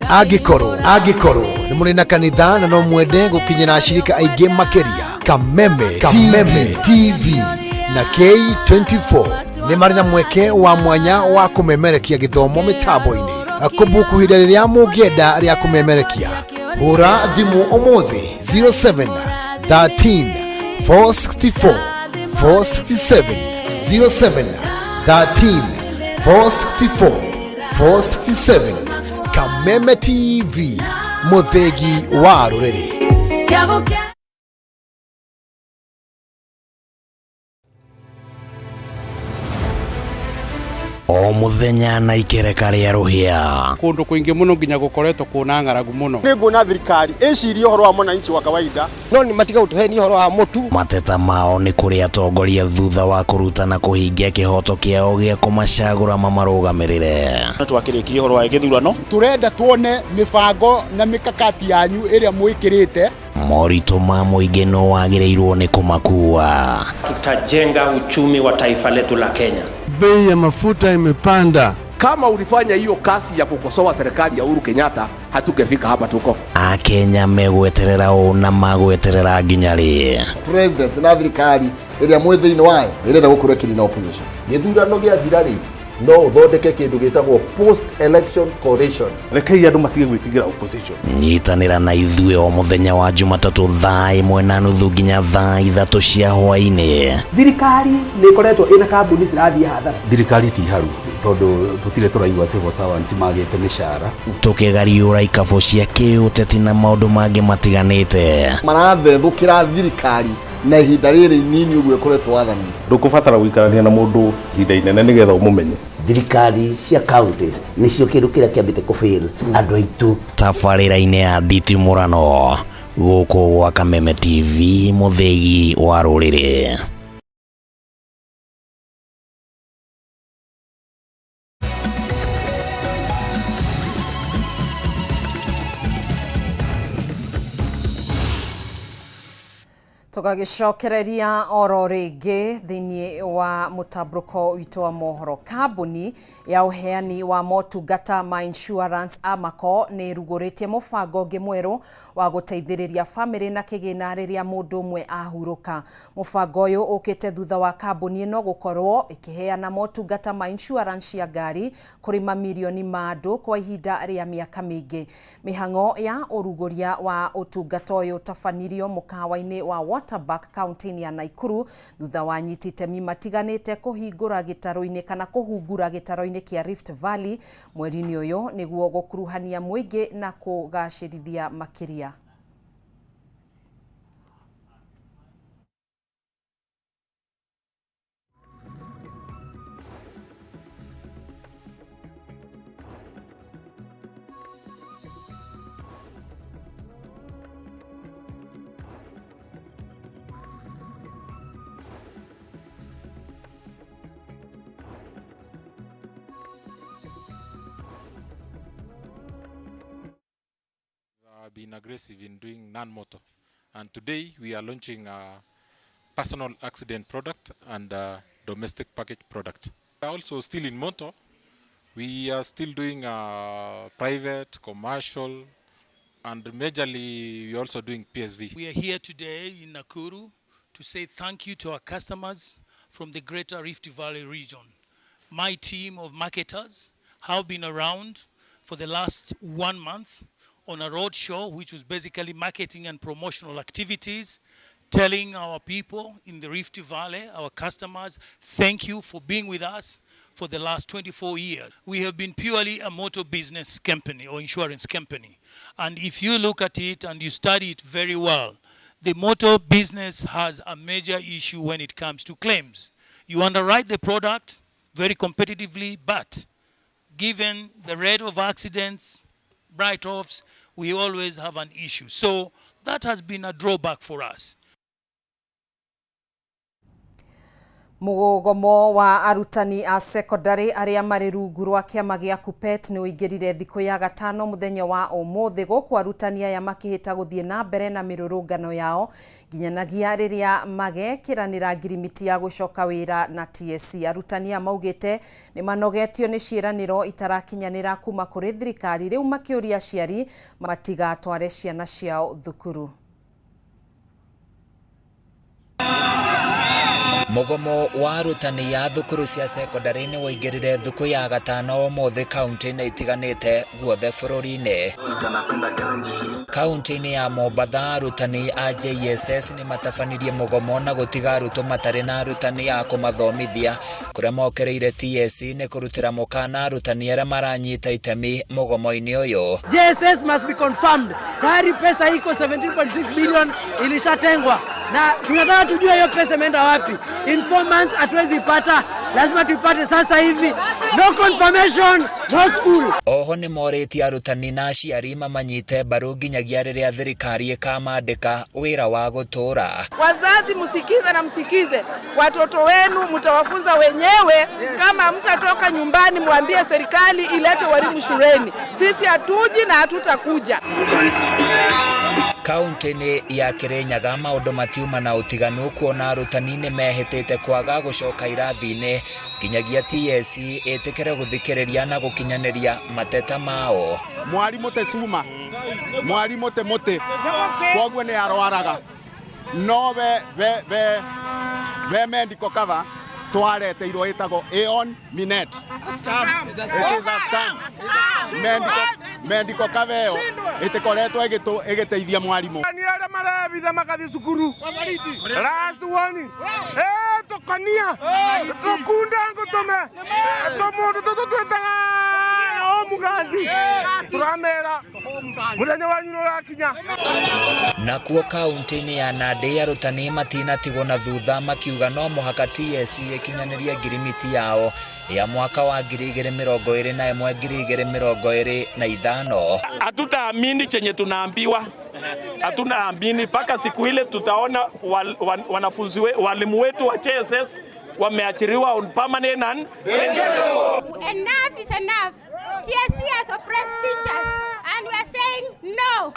Angĩkorwo angĩkorwo nĩ mũrĩ na kanitha na no mwende gũkinyĩra ashirika aingĩ makĩria, Kameme Kameme TV na K24 nĩ marĩ na mweke wa mwanya wa kũmemerekia gĩthomo mĩtambo-inĩ. Kũbuku ihinda rĩrĩa mũngĩenda rĩa kũmemerekia, hũra thimũ ũmũthĩ 07 13 464 467, 07 13 464 467. Kameme TV, mũthĩgi wa rũrĩrĩ. O muthenya na ikereka rĩa rũhĩa. Kundu kwingi muno nginya gukoretwo kuna ng'aragu muno. Nĩ nguona thirikari ĩcirie ũhoro wa mwananchi wa kawaida, no nĩ matiga gũtũhenia ũhoro wa mũtu. Mateta mao nĩ kũrĩ atongoria thutha wa kũruta na kũhingia kĩhoto kĩao gĩa kũmacagũra mamarũgamĩrĩre. Twakĩrĩkirie ũhoro wa gĩthurano. Turenda tuone mĩbango na mĩkakati yanyu ĩrĩa mwĩkĩrĩte. Moritũ ma mũingĩ no wagĩrĩirwo nĩ kũmakua. Tutajenga uchumi wa taifa letu la Kenya. Bei ya mafuta imepanda. Kama ulifanya hiyo kazi ya kukosoa serikali ya Uhuru Kenyatta, hatungefika hapa tuko. Akenya megweterera ũ na magweterera nginya rĩ? President na thirikari ĩrĩa mwĩ thĩinĩ wayo ĩrenda gũkorwo ĩkĩnina opposition. Gĩthurano gĩathira rĩ, no ũthondeke kĩndũ gĩtagwo post election coalition. Rekei andũ matige gwĩtigĩra opposition. Nyitanĩra na ithuĩ o mũthenya wa Jumatatũ thaa 1:30 nginya thaa 3 cia hwaĩ-inĩ. Thirikari nĩ ĩkoretwo ĩna kambuni cirathiĩ hathara. Thirikari ti haru tondũ tũtirĩ tũraigua civil servants magĩte mĩcara. Tũkĩgariũra ikabũ cia kĩũteti na maũndũ mangĩ matiganĩte. Marathethũkĩra thirikari na ihinda rĩrĩ inini ũguo ĩkoretwo wathani. Ndũkũbatara gũikarania na mũndũ ihinda inene nĩgetha ũmũmenye. Thirikari cia counties nĩcio kĩndũ kĩrĩa kĩambĩte kũfail andũ aitũ. Tabarĩra-inĩ ya nditimũrano gũkũ gwa Kameme TV, mũthĩgi wa rũrĩrĩ. Tũgagĩcokereria oro rĩngĩ thĩinĩ wa mũtambũrũko witũ wa mohoro. Kambuni ya ũheani wa motungata ma insurance Amaco nĩ ĩrugũrĩtie mũbango ũngĩ mwerũ wa gũteithĩrĩria bamĩrĩ na kĩgĩna rĩrĩa mũndũ ũmwe ahurũka. Mũbango ũyũ ũkĩte thutha wa kambuni ĩno gũkorwo ĩkĩheana motungata ma insurance cia ngari kũrĩ mamirioni ma andũ kwa ihinda rĩa mĩaka mĩingĩ. Mĩhang'o ya ũrugũria wa ũtungata ũyũ ũtabanirio mũkawa-inĩ wa Waterbuck kaunti-inĩ ya Nakuru thutha wa anyiti itemi matiganĩte kũhingũra gĩtarũ-inĩ kana kũhungura gĩtarũ-inĩ kĩa Rift Valley mweri-inĩ ũyũ nĩguo gũkuruhania mũingĩ na kũgacĩrithia makĩria. Been aggressive in doing non-motor, and today we are launching a personal accident product and a domestic package product. We are also still in motor. We are still doing private, commercial, and majorly we are also doing PSV. We are here today in Nakuru to say thank you to our customers from the Greater Rift Valley region. My team of marketers have been around for the last 1 month on a road show, which was basically marketing and promotional activities, telling our people in the Rift Valley, our customers, thank you for being with us for the last 24 years. We have been purely a motor business company or insurance company. And if you look at it and you study it very well, the motor business has a major issue when it comes to claims. You underwrite the product very competitively, but given the rate of accidents, write-offs, we always have an issue. So that has been a drawback for us. Mũgomo wa arutani a sekondarĩ arĩa marĩ rungu rwa kĩama gĩa KUPPET nĩ ũingĩrire thikũ ya gatano mũthenya wa ũmũthĩ, gũkũ arutani aya makĩhĩta gũthiĩ na mbere na mĩrũrũngano yao nginyanagia rĩrĩa magekĩranĩra ngirimiti ya gũcoka wĩra na TSC. Arutani aya maugĩte nĩ manogetio nĩ ciĩranĩro itarakinyanĩra kuma kũrĩ thirikari, rĩu makĩũria aciari matigatware ciana ciao thukuru. Mũgomo wa arutani a thukuru cia sekondarĩ nĩ waingĩrire thukũ ya gatano ũmũthĩ kaunti-inĩ itiganĩte guothe bũrũri-inĩ. Kaunti-inĩ ya Mombatha arutani a JSS nĩ matabanirie mũgomo na gũtiga arutwo matarĩ na arutani a kũmathomithia, kũrĩa mokereire TSC nĩ kũrutĩra mũkana arutani arĩa maranyita itemi mũgomo-inĩ ũyũ. JSS must be confirmed. Tayari pesa iko 17.6 billion ilishatengwa na tunataka tujue hiyo pesa imeenda wapi. In 4 months hatuwezi ipata, lazima tuipate sasa hivi. No confirmation, no school. Oho nĩ morĩtie arutani na aciari mamanyite mbaru nginyagia rĩrĩa thirikari ĩkamandĩka wĩra wa gũtũũra. Wazazi msikize na msikize watoto wenu, mtawafunza wenyewe. Kama mtatoka nyumbani, mwambie serikali ilete walimu shuleni. Sisi hatuji na hatutakuja. Kaunti-inĩ ya Kirinyaga maũndũ matiuma na ũtiganu kuona arutani nĩ mehĩtĩte kwaga gũcoka irathi-inĩ nginyagia TSC ĩtĩkĩre gũthikĩrĩria na gũkinyanĩria mateta mao. Mwarimu te cuma, mwarimu te mũtĩ, koguo nĩ arwaraga, no we we we we medical cover twareteirwo ĩtagwo Aon Minet. It is a scam. Medical cover ĩyo ĩtĩkoretwo ĩgĩteithia mwarimũ. Nĩ arĩa marebitha magathiĩ cukuru last one tũkonia tũkunda ngũtũme tũmũndũ tũtũ twĩtaga omugandi tũramera mũthenya wanyu nĩ ũrakinya. Nakuo kaunti-inĩ ya Nandi arutani matinatigwo na thutha makiuga no mũhaka TSC ĩkinyanĩrie ngirimiti yao ya mwaka wa 2021 2025. Hatutaamini chenye tunaambiwa, hatunaamini mpaka siku ile tutaona wanafunzi walimu wetu wa JSS wameachiriwa on permanent and enough is enough. TSC has oppressed teachers and we are saying no.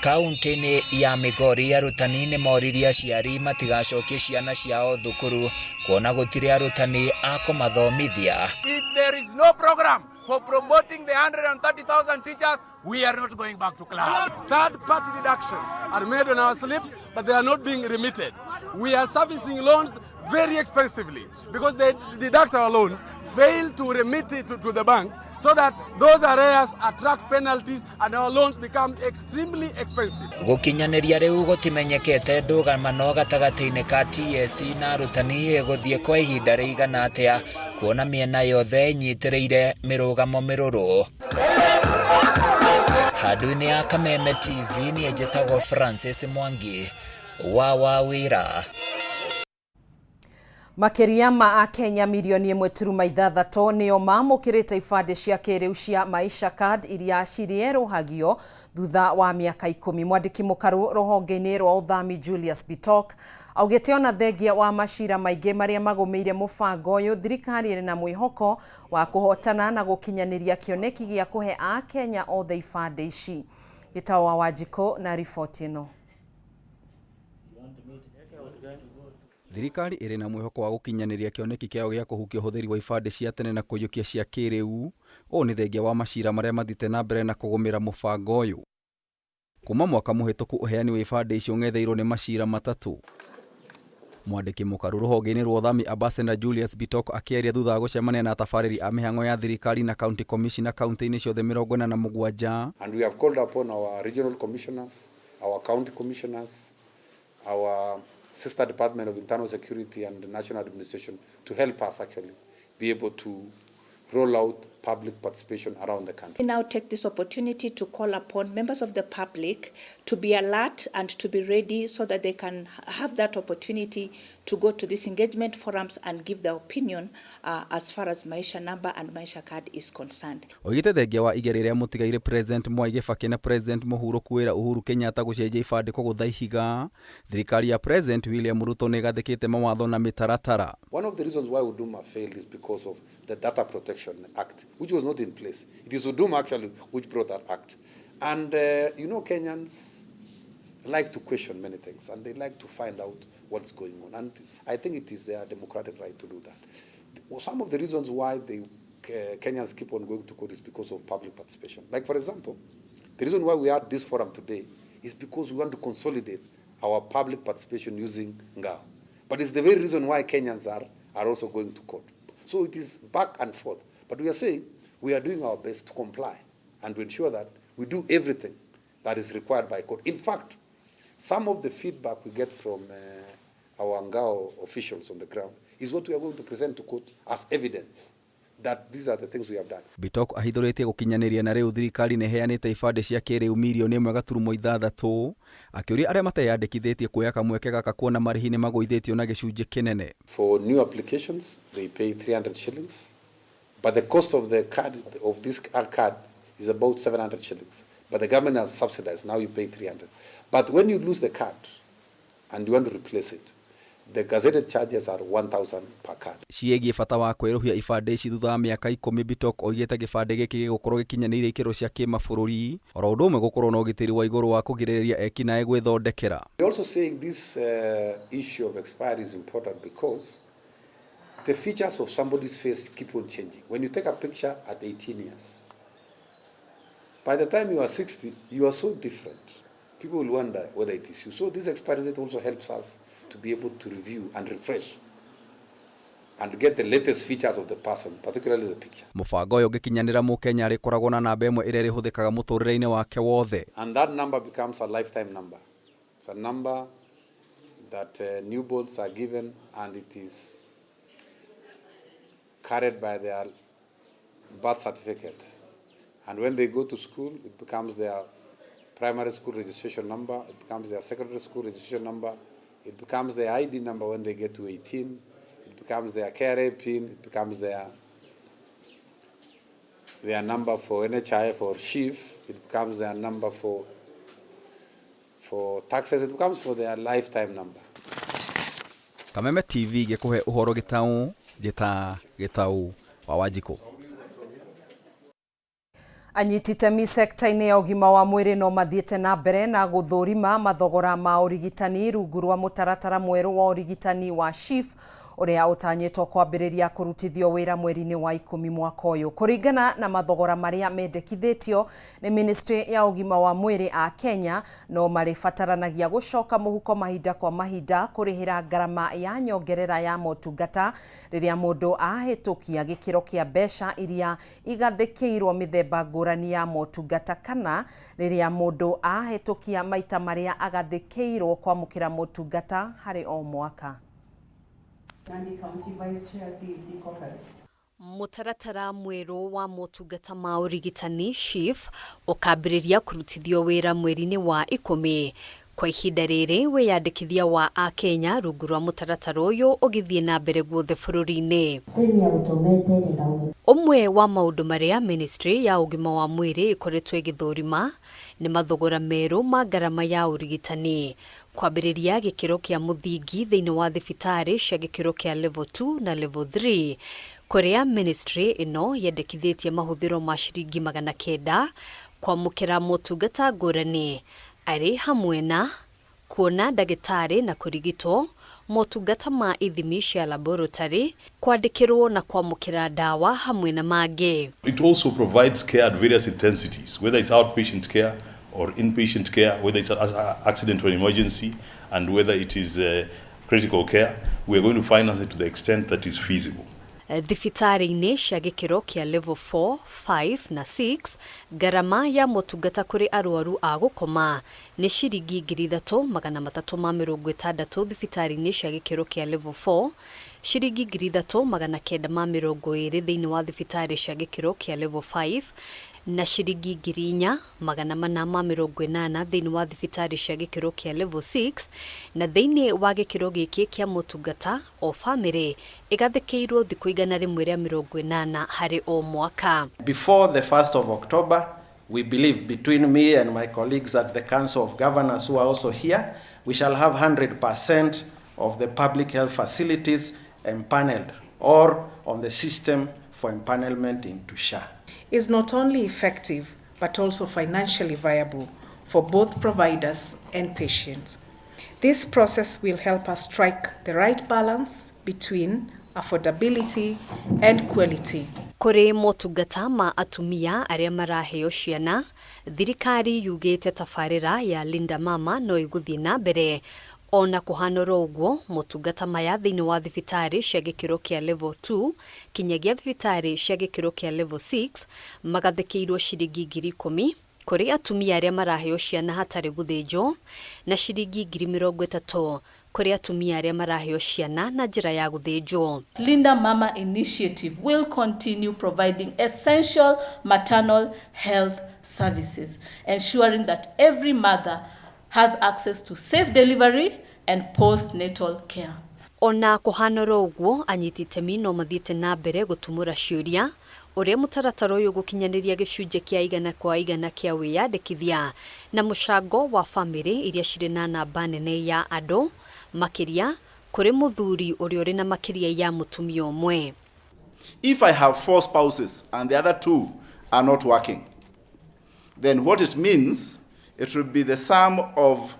Kaunti-inĩ ya Migori arutani nĩ moririe aciari matigacokie ciana ciao thukuru kuona gũtirĩ arutani a kũmathomithia. If there is no program for promoting the 130,000 teachers, we are not going back to class. Third party deductions are made on our slips, but they are not being remitted. We are servicing loans very expensively because they deduct our loans, fail to remit it to the banks, so that those arrears attract penalties and our loans become extremely expensive. Gũkinyanĩria rĩu gũtimenyekete ndũgamano gatagatĩ-inĩ ka TSC na arutani ĩgũthiĩ kwa ihinda rĩigana atĩa kuona mĩena yothe ĩnyitĩrĩire mĩrũgamo mĩrũrũ. Handũ-inĩ ya Kameme TV niĩ njĩtagwo Francis Mwangi wa Wawĩra. Makĩria ma Akenya milioni 1.6 nĩo mamũkĩrĩte ibandĩ cia kĩrĩu cia Maisha Card iria cirĩerũhagio thutha wa mĩaka 10. Mwandĩki mũkaru rũhonge-inĩ rwa ũthami Julius Bitok augĩte ona thengia wa macira maingĩ marĩa magũmĩire mũbango ũyũ, thirikari ĩrĩ na mwĩhoko wa kũhotana na gũkinyanĩria kĩoneki gĩa kũhe Akenya othe ibandĩ ici. Gĩtao wa Wanjikũ na riboti ĩno. Thirikari ĩrĩ na mwĩhoko wa gũkinyanĩria kĩoneki kĩayo gĩa kũhukia ũhũthĩri wa ibandĩ cia tene na kũiyũkia cia kĩrĩu. Ũũ nĩ thengia wa macira marĩa mathiĩte na mbere na kũgũmĩra mũbango ũyũ. Kuma mwaka mũhĩtũku ũheani wa ibandĩ icio ũng'etheirwo nĩ macira matatũ. Mwandĩki mũkaru rũhonge-inĩ rwa ũthami Ambassador Julius Bitok akĩaria thutha wa gũcemania na atabarĩri a mĩhang'o ya thirikari na county commissioner kaunti-inĩ ciothe 47. And we have called upon our regional commissioners, our county commissioners, our sister Department of Internal Security and National Administration to help us actually be able to roll out public participation around the country. We now take this opportunity to call upon members of the public to be alert and to be ready so that they can have that opportunity to go to these engagement forums and give their opinion as far as Maisha Number and Maisha Card is concerned. Oigĩte thengia wa igeria rĩa mũtigairĩ President Mwai Kibaki na President mũhurũku wĩra Uhuru Kenyatta gũcenjia ibandĩko kũgũtha ihiga, thirikari ya President William Ruto nĩ ĩgathĩkĩte mawatho na mĩtaratara. One of the reasons why Huduma failed is because of the Data Protection Act, which was not in place. It is Huduma actually which brought that act. And Kenyans like to question many things and they like to find out what's going on. And I think it is their democratic right to do that. Some of the reasons why the Kenyans keep on going to court is because of public participation. Like, for example, the reason why we had this forum today is because we want to consolidate our public participation using Ngao. But it's the very reason why Kenyans are also going to court. So it is back and forth. But we are saying we are doing our best to comply and to ensure that we do everything that is required by court. In fact, some of the feedback we get from our Ngao officials on the ground is what we are going to present to court as evidence that these are the things we have done. Bitok ahithũrĩtie gũkinyanĩria na rĩu thirikari nĩ ĩheanĩte ibandĩ cia kĩrĩu mirioni 1.6, akĩũria arĩa mateyandĩkithĩtie kuoya kamweke gaka kuona marĩhi nĩ magũithĩtio na gĩcunjĩ kĩnene. For new applications, they pay 300 shillings, but the cost of the card, of this card, is about 700 shillings. But the government has subsidized, now you pay 300. But when you lose the card and you want to replace it, the gazetted charges are 1,000 per card. Ciĩgiĩ bata wa kwerũhia ibandĩ ici thutha wa mĩaka 10, Bitok oigĩte gĩbandĩ gĩkĩ gĩgũkorwo gĩkinyanĩirie ikĩro cia kĩmabũrũri, oro ũndũ ũmwe gũkorwo na ũgitĩri wa igũrũ wa kũgirĩrĩria ekinaĩ gwĩthondekera. We're also saying this issue of expiry is important because the features of somebody's face keep on changing. When you take a picture at 18 years, by the time you are 60, you are so different. People will wonder whether it is you. So this expiry date also helps us to be able to review and refresh and get the latest features of the person, particularly the picture. Mũbango ũyũ ũngĩkinyanĩra, mũkenya arĩkoragwo na namba ĩmwe ĩrĩa ĩrĩhũthĩkaga mũtũrĩre-inĩ wake wothe. And that number becomes a lifetime number. It's a number that newborns are given, and it is carried by their birth certificate. And when they go to school, it becomes their primary school registration number, it becomes their secondary school registration number, it becomes their ID number when they get to 18, it becomes their KRA PIN, it becomes their number for NHIF or SHIF, it becomes their number for taxes, it becomes for their lifetime number. Kameme TV gĩkũhe ũhoro gĩtaũ njĩta Gĩtaũ wa Wanjikũ. Anyiti itemi sekta-inĩ ya ũgima wa mwĩrĩ no mathiĩte na mbere na gũthũrima mathogora ma ũrigitani rungu rwa mũtaratara mwerũ wa ũrigitani wa SHIF, ũrĩa ũtanyĩtwo kwambĩrĩria kũrutithio wĩra mweri-inĩ wa 10 mwaka ũyũ. Kũringana na mathogora marĩa mendekithĩtio nĩ ministry ya ũgima wa mwĩrĩ, a Kenya no marĩbataranagia gũcoka mũhuko mahinda kwa mahinda kũrĩhĩra ngarama ya nyongerera ya motungata rĩrĩa mũndũ ahĩtũkia gĩkĩro kĩa mbeca iria igathĩkĩirwo mĩthemba ngũrani ya motungata, kana rĩrĩa mũndũ ahĩtũkia maita marĩa agathĩkĩirwo kwamũkĩra motungata harĩ o mwaka. Nandi County Vice Chair, CEC Caucus. Mũtaratara mwerũ wa motungata ma ũrigitani SHIF ũkambĩrĩria kũrutithio wĩra mweri-inĩ wa 10. Kwa ihinda rĩrĩ, wĩyandĩkithia wa akenya rungu rwa mũtaratara ũyũ ũgĩthiĩ na mbere guothe bũrũri-inĩ. Ũmwe wa maũndũ marĩa ministry ya ũgima wa mwĩrĩ ĩkoretwo ĩgĩthũrima nĩ mathogora merũ ma ngarama ya ũrigitani, kwambĩrĩria gĩkĩro kĩa mũthingi thĩinĩ wa thibitarĩ cia gĩkĩro kĩa level 2 na level 3, kũrĩa ministry ĩno yendekithĩtie mahũthĩro ma ciringi 900 kwamũkĩra motungata ngũrani, arĩ hamwe na kuona ndagĩtarĩ na kũrigitwo, motungata ma ithimi cia laboratory, kwandĩkĩrwo na kwamũkĩra ndawa, hamwe na mangĩ. It also provides care at various intensities, whether it's outpatient care or inpatient care, whether it's an accident or emergency, and whether it is critical care. We are going to finance it to the extent that is feasible. Thibitarĩ-inĩ cia gĩkĩro kĩa level 4, 5 na 6, ngarama ya motungata kũrĩ arwaru a gũkoma nĩ ciringi 3,360 thibitarĩ-inĩ cia gĩkĩro kĩa level 4. Ciringi 3920 thĩinĩ wa thibitarĩ cia gĩkĩro kĩa level 5 na ciringi 4480 thĩinĩ wa thibitarĩ cia gĩkĩro kĩa level 6, na thĩinĩ wa gĩkĩro gĩkĩ kĩa motungata o bamĩrĩ ĩgathĩkĩirwo thikũ 180 harĩ o mwaka. Before the 1st of October, we believe between me and my colleagues at the Council of Governors who are also here, we shall have 100% of the public health facilities empaneled or on the system for empanelment into SHA. Is not only effective but also financially viable for both providers and patients. This process will help us strike the right balance between affordability and quality. Kũrĩ motungata ma atumia arĩa maraheo ciana, thirikari yugĩte tabarĩra ya Linda Mama no ĩgũthiĩ na mbere ona kũhana oro ũguo. Motungata maya thĩinĩ wa thibitarĩ cia gĩkĩro kĩa level 2 kinyagia thibitarĩ cia gĩkĩro kĩa level 6 magathĩkĩirwo ciringi 10,000 kũrĩ atumia arĩa maraheo ciana hatarĩ gũthĩnjwo, na ciringi 30,000 kũrĩ atumia arĩa maraheo ciana na njĩra ya gũthĩnjwo. Linda Mama Initiative will continue providing essential maternal health services, ensuring that every mother has access to safe delivery and postnatal care. Ona kũhana oro ũguo, anyiti itemi no mathiĩte na mbere gũtumũra ciũria ũrĩa mũtaratara ũyũ ũgũkinyanĩria gĩcunjĩ kĩa 100% kĩa wĩyandĩkithia na mũcango wa bamĩrĩ iria cirĩ na namba nene ya andũ, makĩria kũrĩ mũthuri ũrĩa ũrĩ na makĩria ya mũtumia ũmwe. If I have four spouses and the other two are not working, then what it means, it will be the sum of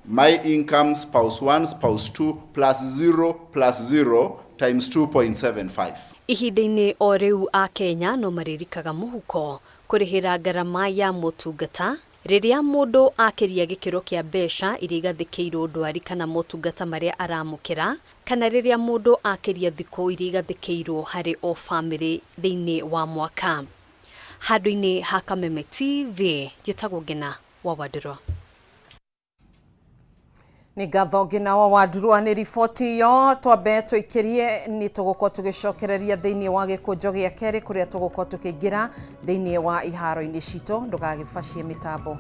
my income, spouse 1, spouse 2, plus 0 plus 0 times 2.75. Ihinda-inĩ o rĩu, a Kenya no marĩrikaga mũhuko kũrĩhĩra ngarama ya motungata rĩrĩa mũndũ akĩria gĩkĩro kĩa mbeca iria igathĩkĩirwo ndwari kana motungata marĩa aramũkĩra, kana rĩrĩa mũndũ akĩria thikũ iria igathĩkĩirwo harĩ o bamĩrĩ thĩinĩ wa mwaka. Handũ-inĩ ha Kameme TV, njĩtagwo Ngina wa Wandũrwa. Nĩ ngatho Ngina wa Wandurwa nĩ riboti ĩyo. Twambe tũikĩrie, nĩ tũgũkorwo tũgĩcokereria thĩinĩ wa gĩkũnjo gĩa kerĩ kũrĩa tũgũkorwo tũkĩingĩra thĩinĩ wa iharo-inĩ citũ. Ndũgagĩbacie mĩtambo.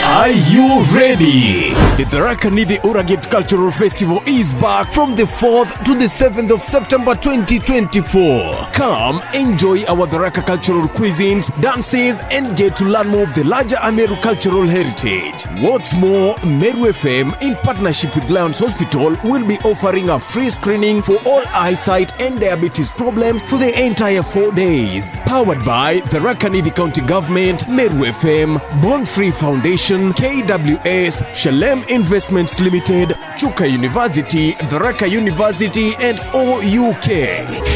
Are you ready? The Tharaka Nithi Uragate Cultural Festival is back from the 4th to the 7th of September 2024. Come enjoy our Tharaka cultural cuisines, dances, and get to learn more of the larger Ameru cultural heritage. What's more, Meru FM, in partnership with Lions Hospital, will be offering a free screening for all eyesight and diabetes problems for the entire 4 days. Powered by Tharaka Nithi County Government, Meru FM, Born Free Foundation, KWS, Shalem Investments Limited, Chuka University, Tharaka University, and OUK.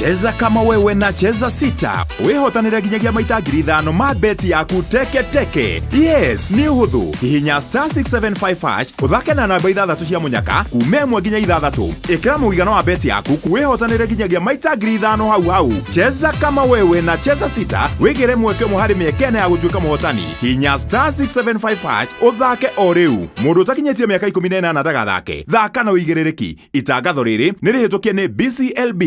Cheza kama wewe na Cheza Sita wihotanire nginyagia maita 5,000 ma beti yaku teke teke. Yes, nĩ ũhũthũ. Hihinya *675 hash, ũthake na namba ithathatũ cia mũnyaka kuma 1 nginya 6. Ĩkĩra mũigana wa beti yaku, wihotanire nginyagia maita 5,000 hau hau. Cheza kama wewe na Cheza Sita, wĩgĩre mweke ũmwe harĩ mĩeke 4 ya gũtuĩka mũhotani. Hinya *675 hash ũthake o rĩu. Mũndũ ũtakinyĩtie mĩaka 18 ndagathake. Thaka na ũigĩrĩrĩki. Itangatho rĩrĩ nĩ rĩhĩtũkie nĩ BCLB.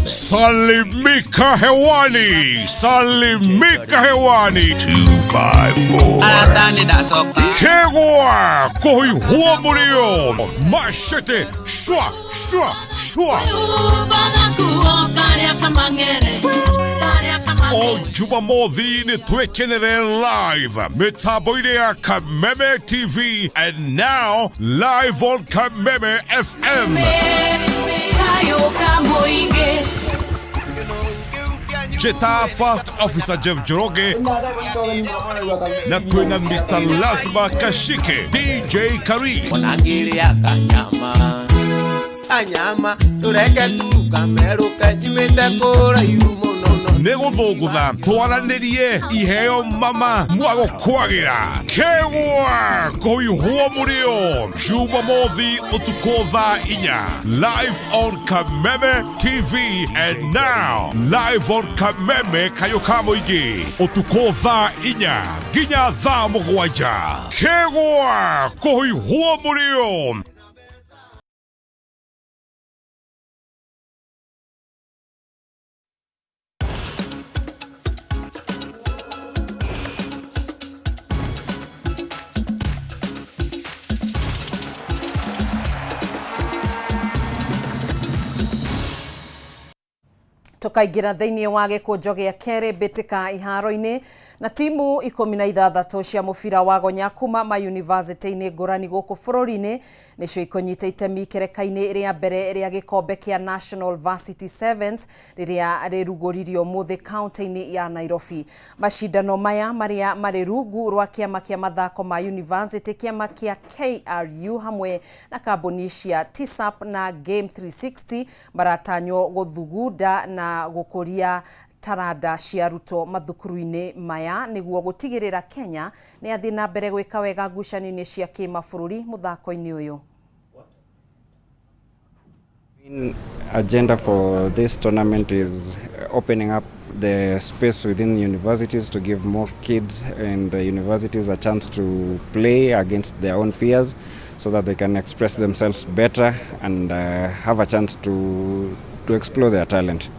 Salimika hewani, salimika hewani. 254. Kegwa kuhihua mulio mashete shwa shwa shwa. O Jumamothi nĩ twĩkenere live mĩtambo-inĩ ya Kameme TV and now live on Kameme FM. Njĩta First Officer Jeff Njoroge na twĩna Mr. Lazima Kashike, DJ Karis. Onangĩrĩa kanyama kanyama tũreke tu kamerũke nyumĩte kũraihu mũno. Nĩ gũthũngũtha twaranĩrie iheo mama mwago kwagĩra kegwa kũihwo mũrĩo Jumamothi ũtukũ thaa 4, live on Kameme TV and now live on Kameme kayũ ka mũingĩ ũtukũ thaa 4 nginya thaa 7, kegwa kũihwo mũrĩo. Tukaingĩra thĩinĩ wa gĩkũnjo gĩa kerĩ mbĩtĩka iharo-inĩ na timu 16 cia mũbira wa gonya kuma mayunivasĩtĩ-inĩ ngũrani gũkũ bũrũri-inĩ nĩcio ikũnyita itemi ikereka-inĩ rĩa mbere rĩa gĩkombe kĩa National Varsity Sevens rĩrĩa rĩrugũririo ũmũthĩ kaunti-inĩ ya Nairobi. Macindano maya marĩa marĩ rungu rwa kĩama kĩa mathako ma university, kĩama kĩa KRU hamwe na kambuni cia TSAP na Game 360 maratanywo gũthugunda na gũkũria taranda cia arutwo mathukuru-inĩ maya nĩguo gũtigĩrĩra Kenya nĩ yathiĩ na mbere gwĩka wega ngucanio-inĩ cia kĩmabũrũri mũthako-inĩ ũyũ. Main agenda for this tournament is opening up the space within universities to give more kids and the universities a chance to play against their own peers so that they can express themselves better and have a chance to explore their talent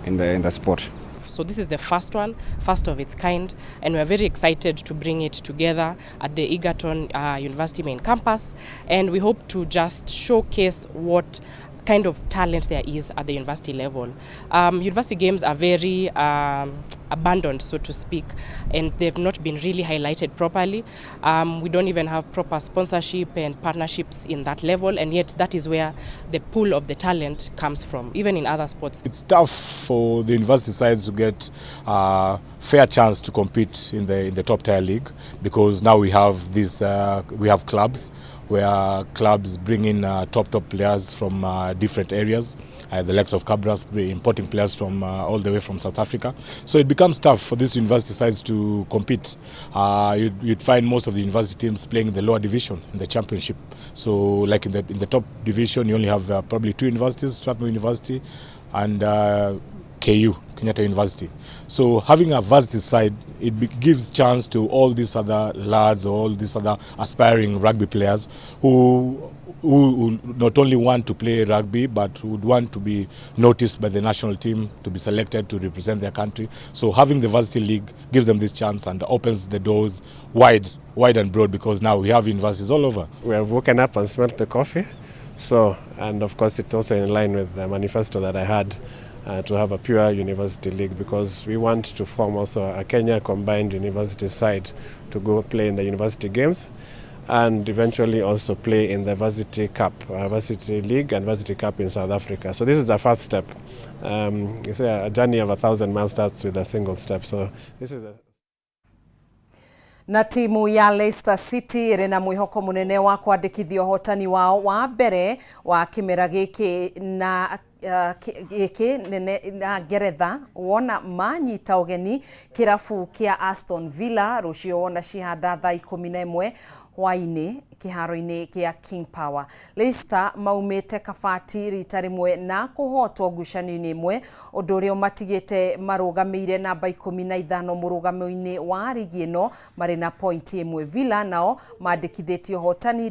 in the sport. So this is the first one, first of its kind, and we are very excited to bring it together at the Egerton University main campus, and we hope to just showcase what kind of talent there is at the university level. University games are very abandoned, so to speak, and they've not been really highlighted properly. We don't even have proper sponsorship and partnerships in that level, and yet that is where the pool of the talent comes from, even in other sports. It's tough for the university sides to get a fair chance to compete in the top tier league because now we have clubs where clubs bring in top players from different areas, the likes of Kabras importing players from all the way from South Africa. So it becomes tough for these university sides to compete. You'd find most of the university teams playing in the lower division in the championship. So like in the top division, you only have probably two universities, Strathmore University and KU, Kenyatta University. So having a varsity side, it gives chance to all these other lads or all these other aspiring rugby players who not only want to play rugby but would want to be noticed by the national team, to be selected to represent their country. So having the varsity league gives them this chance and opens the doors wide, wide and broad because now we have universities all over. We have woken up and smelt the coffee. So, and of course, it's also in line with the manifesto that I had to have a pure university league because we want to form also a Kenya combined university side to go play in the university games and eventually also play in the Varsity Cup, Varsity League and Varsity Cup in South Africa. So this is the first step. You say a journey of 1,000 miles starts with a single step. So this is a Na timu ya Leicester City ĩrĩ na mwĩhoko mũnene wa kwandĩkithia ũhotani wao wa mbere wa kĩmera gĩkĩ na gĩkĩ nene na Ngeretha wona manyita ũgeni kĩrabu kĩa Aston Villa rũciũ wona cihanda thaa 11 hwaĩ-inĩ kĩharo-inĩ kĩa King Power. Leicester maumĩte kabati rita rĩmwe na kũhotwo ngucanio-inĩ ĩmwe, ũndũ ũrĩa ũmatigĩte marũgamĩire namba 15 mũrũgamo-inĩ wa rigi ĩno marĩ na pointi 1. Villa nao mandĩkithĩtie ũhotani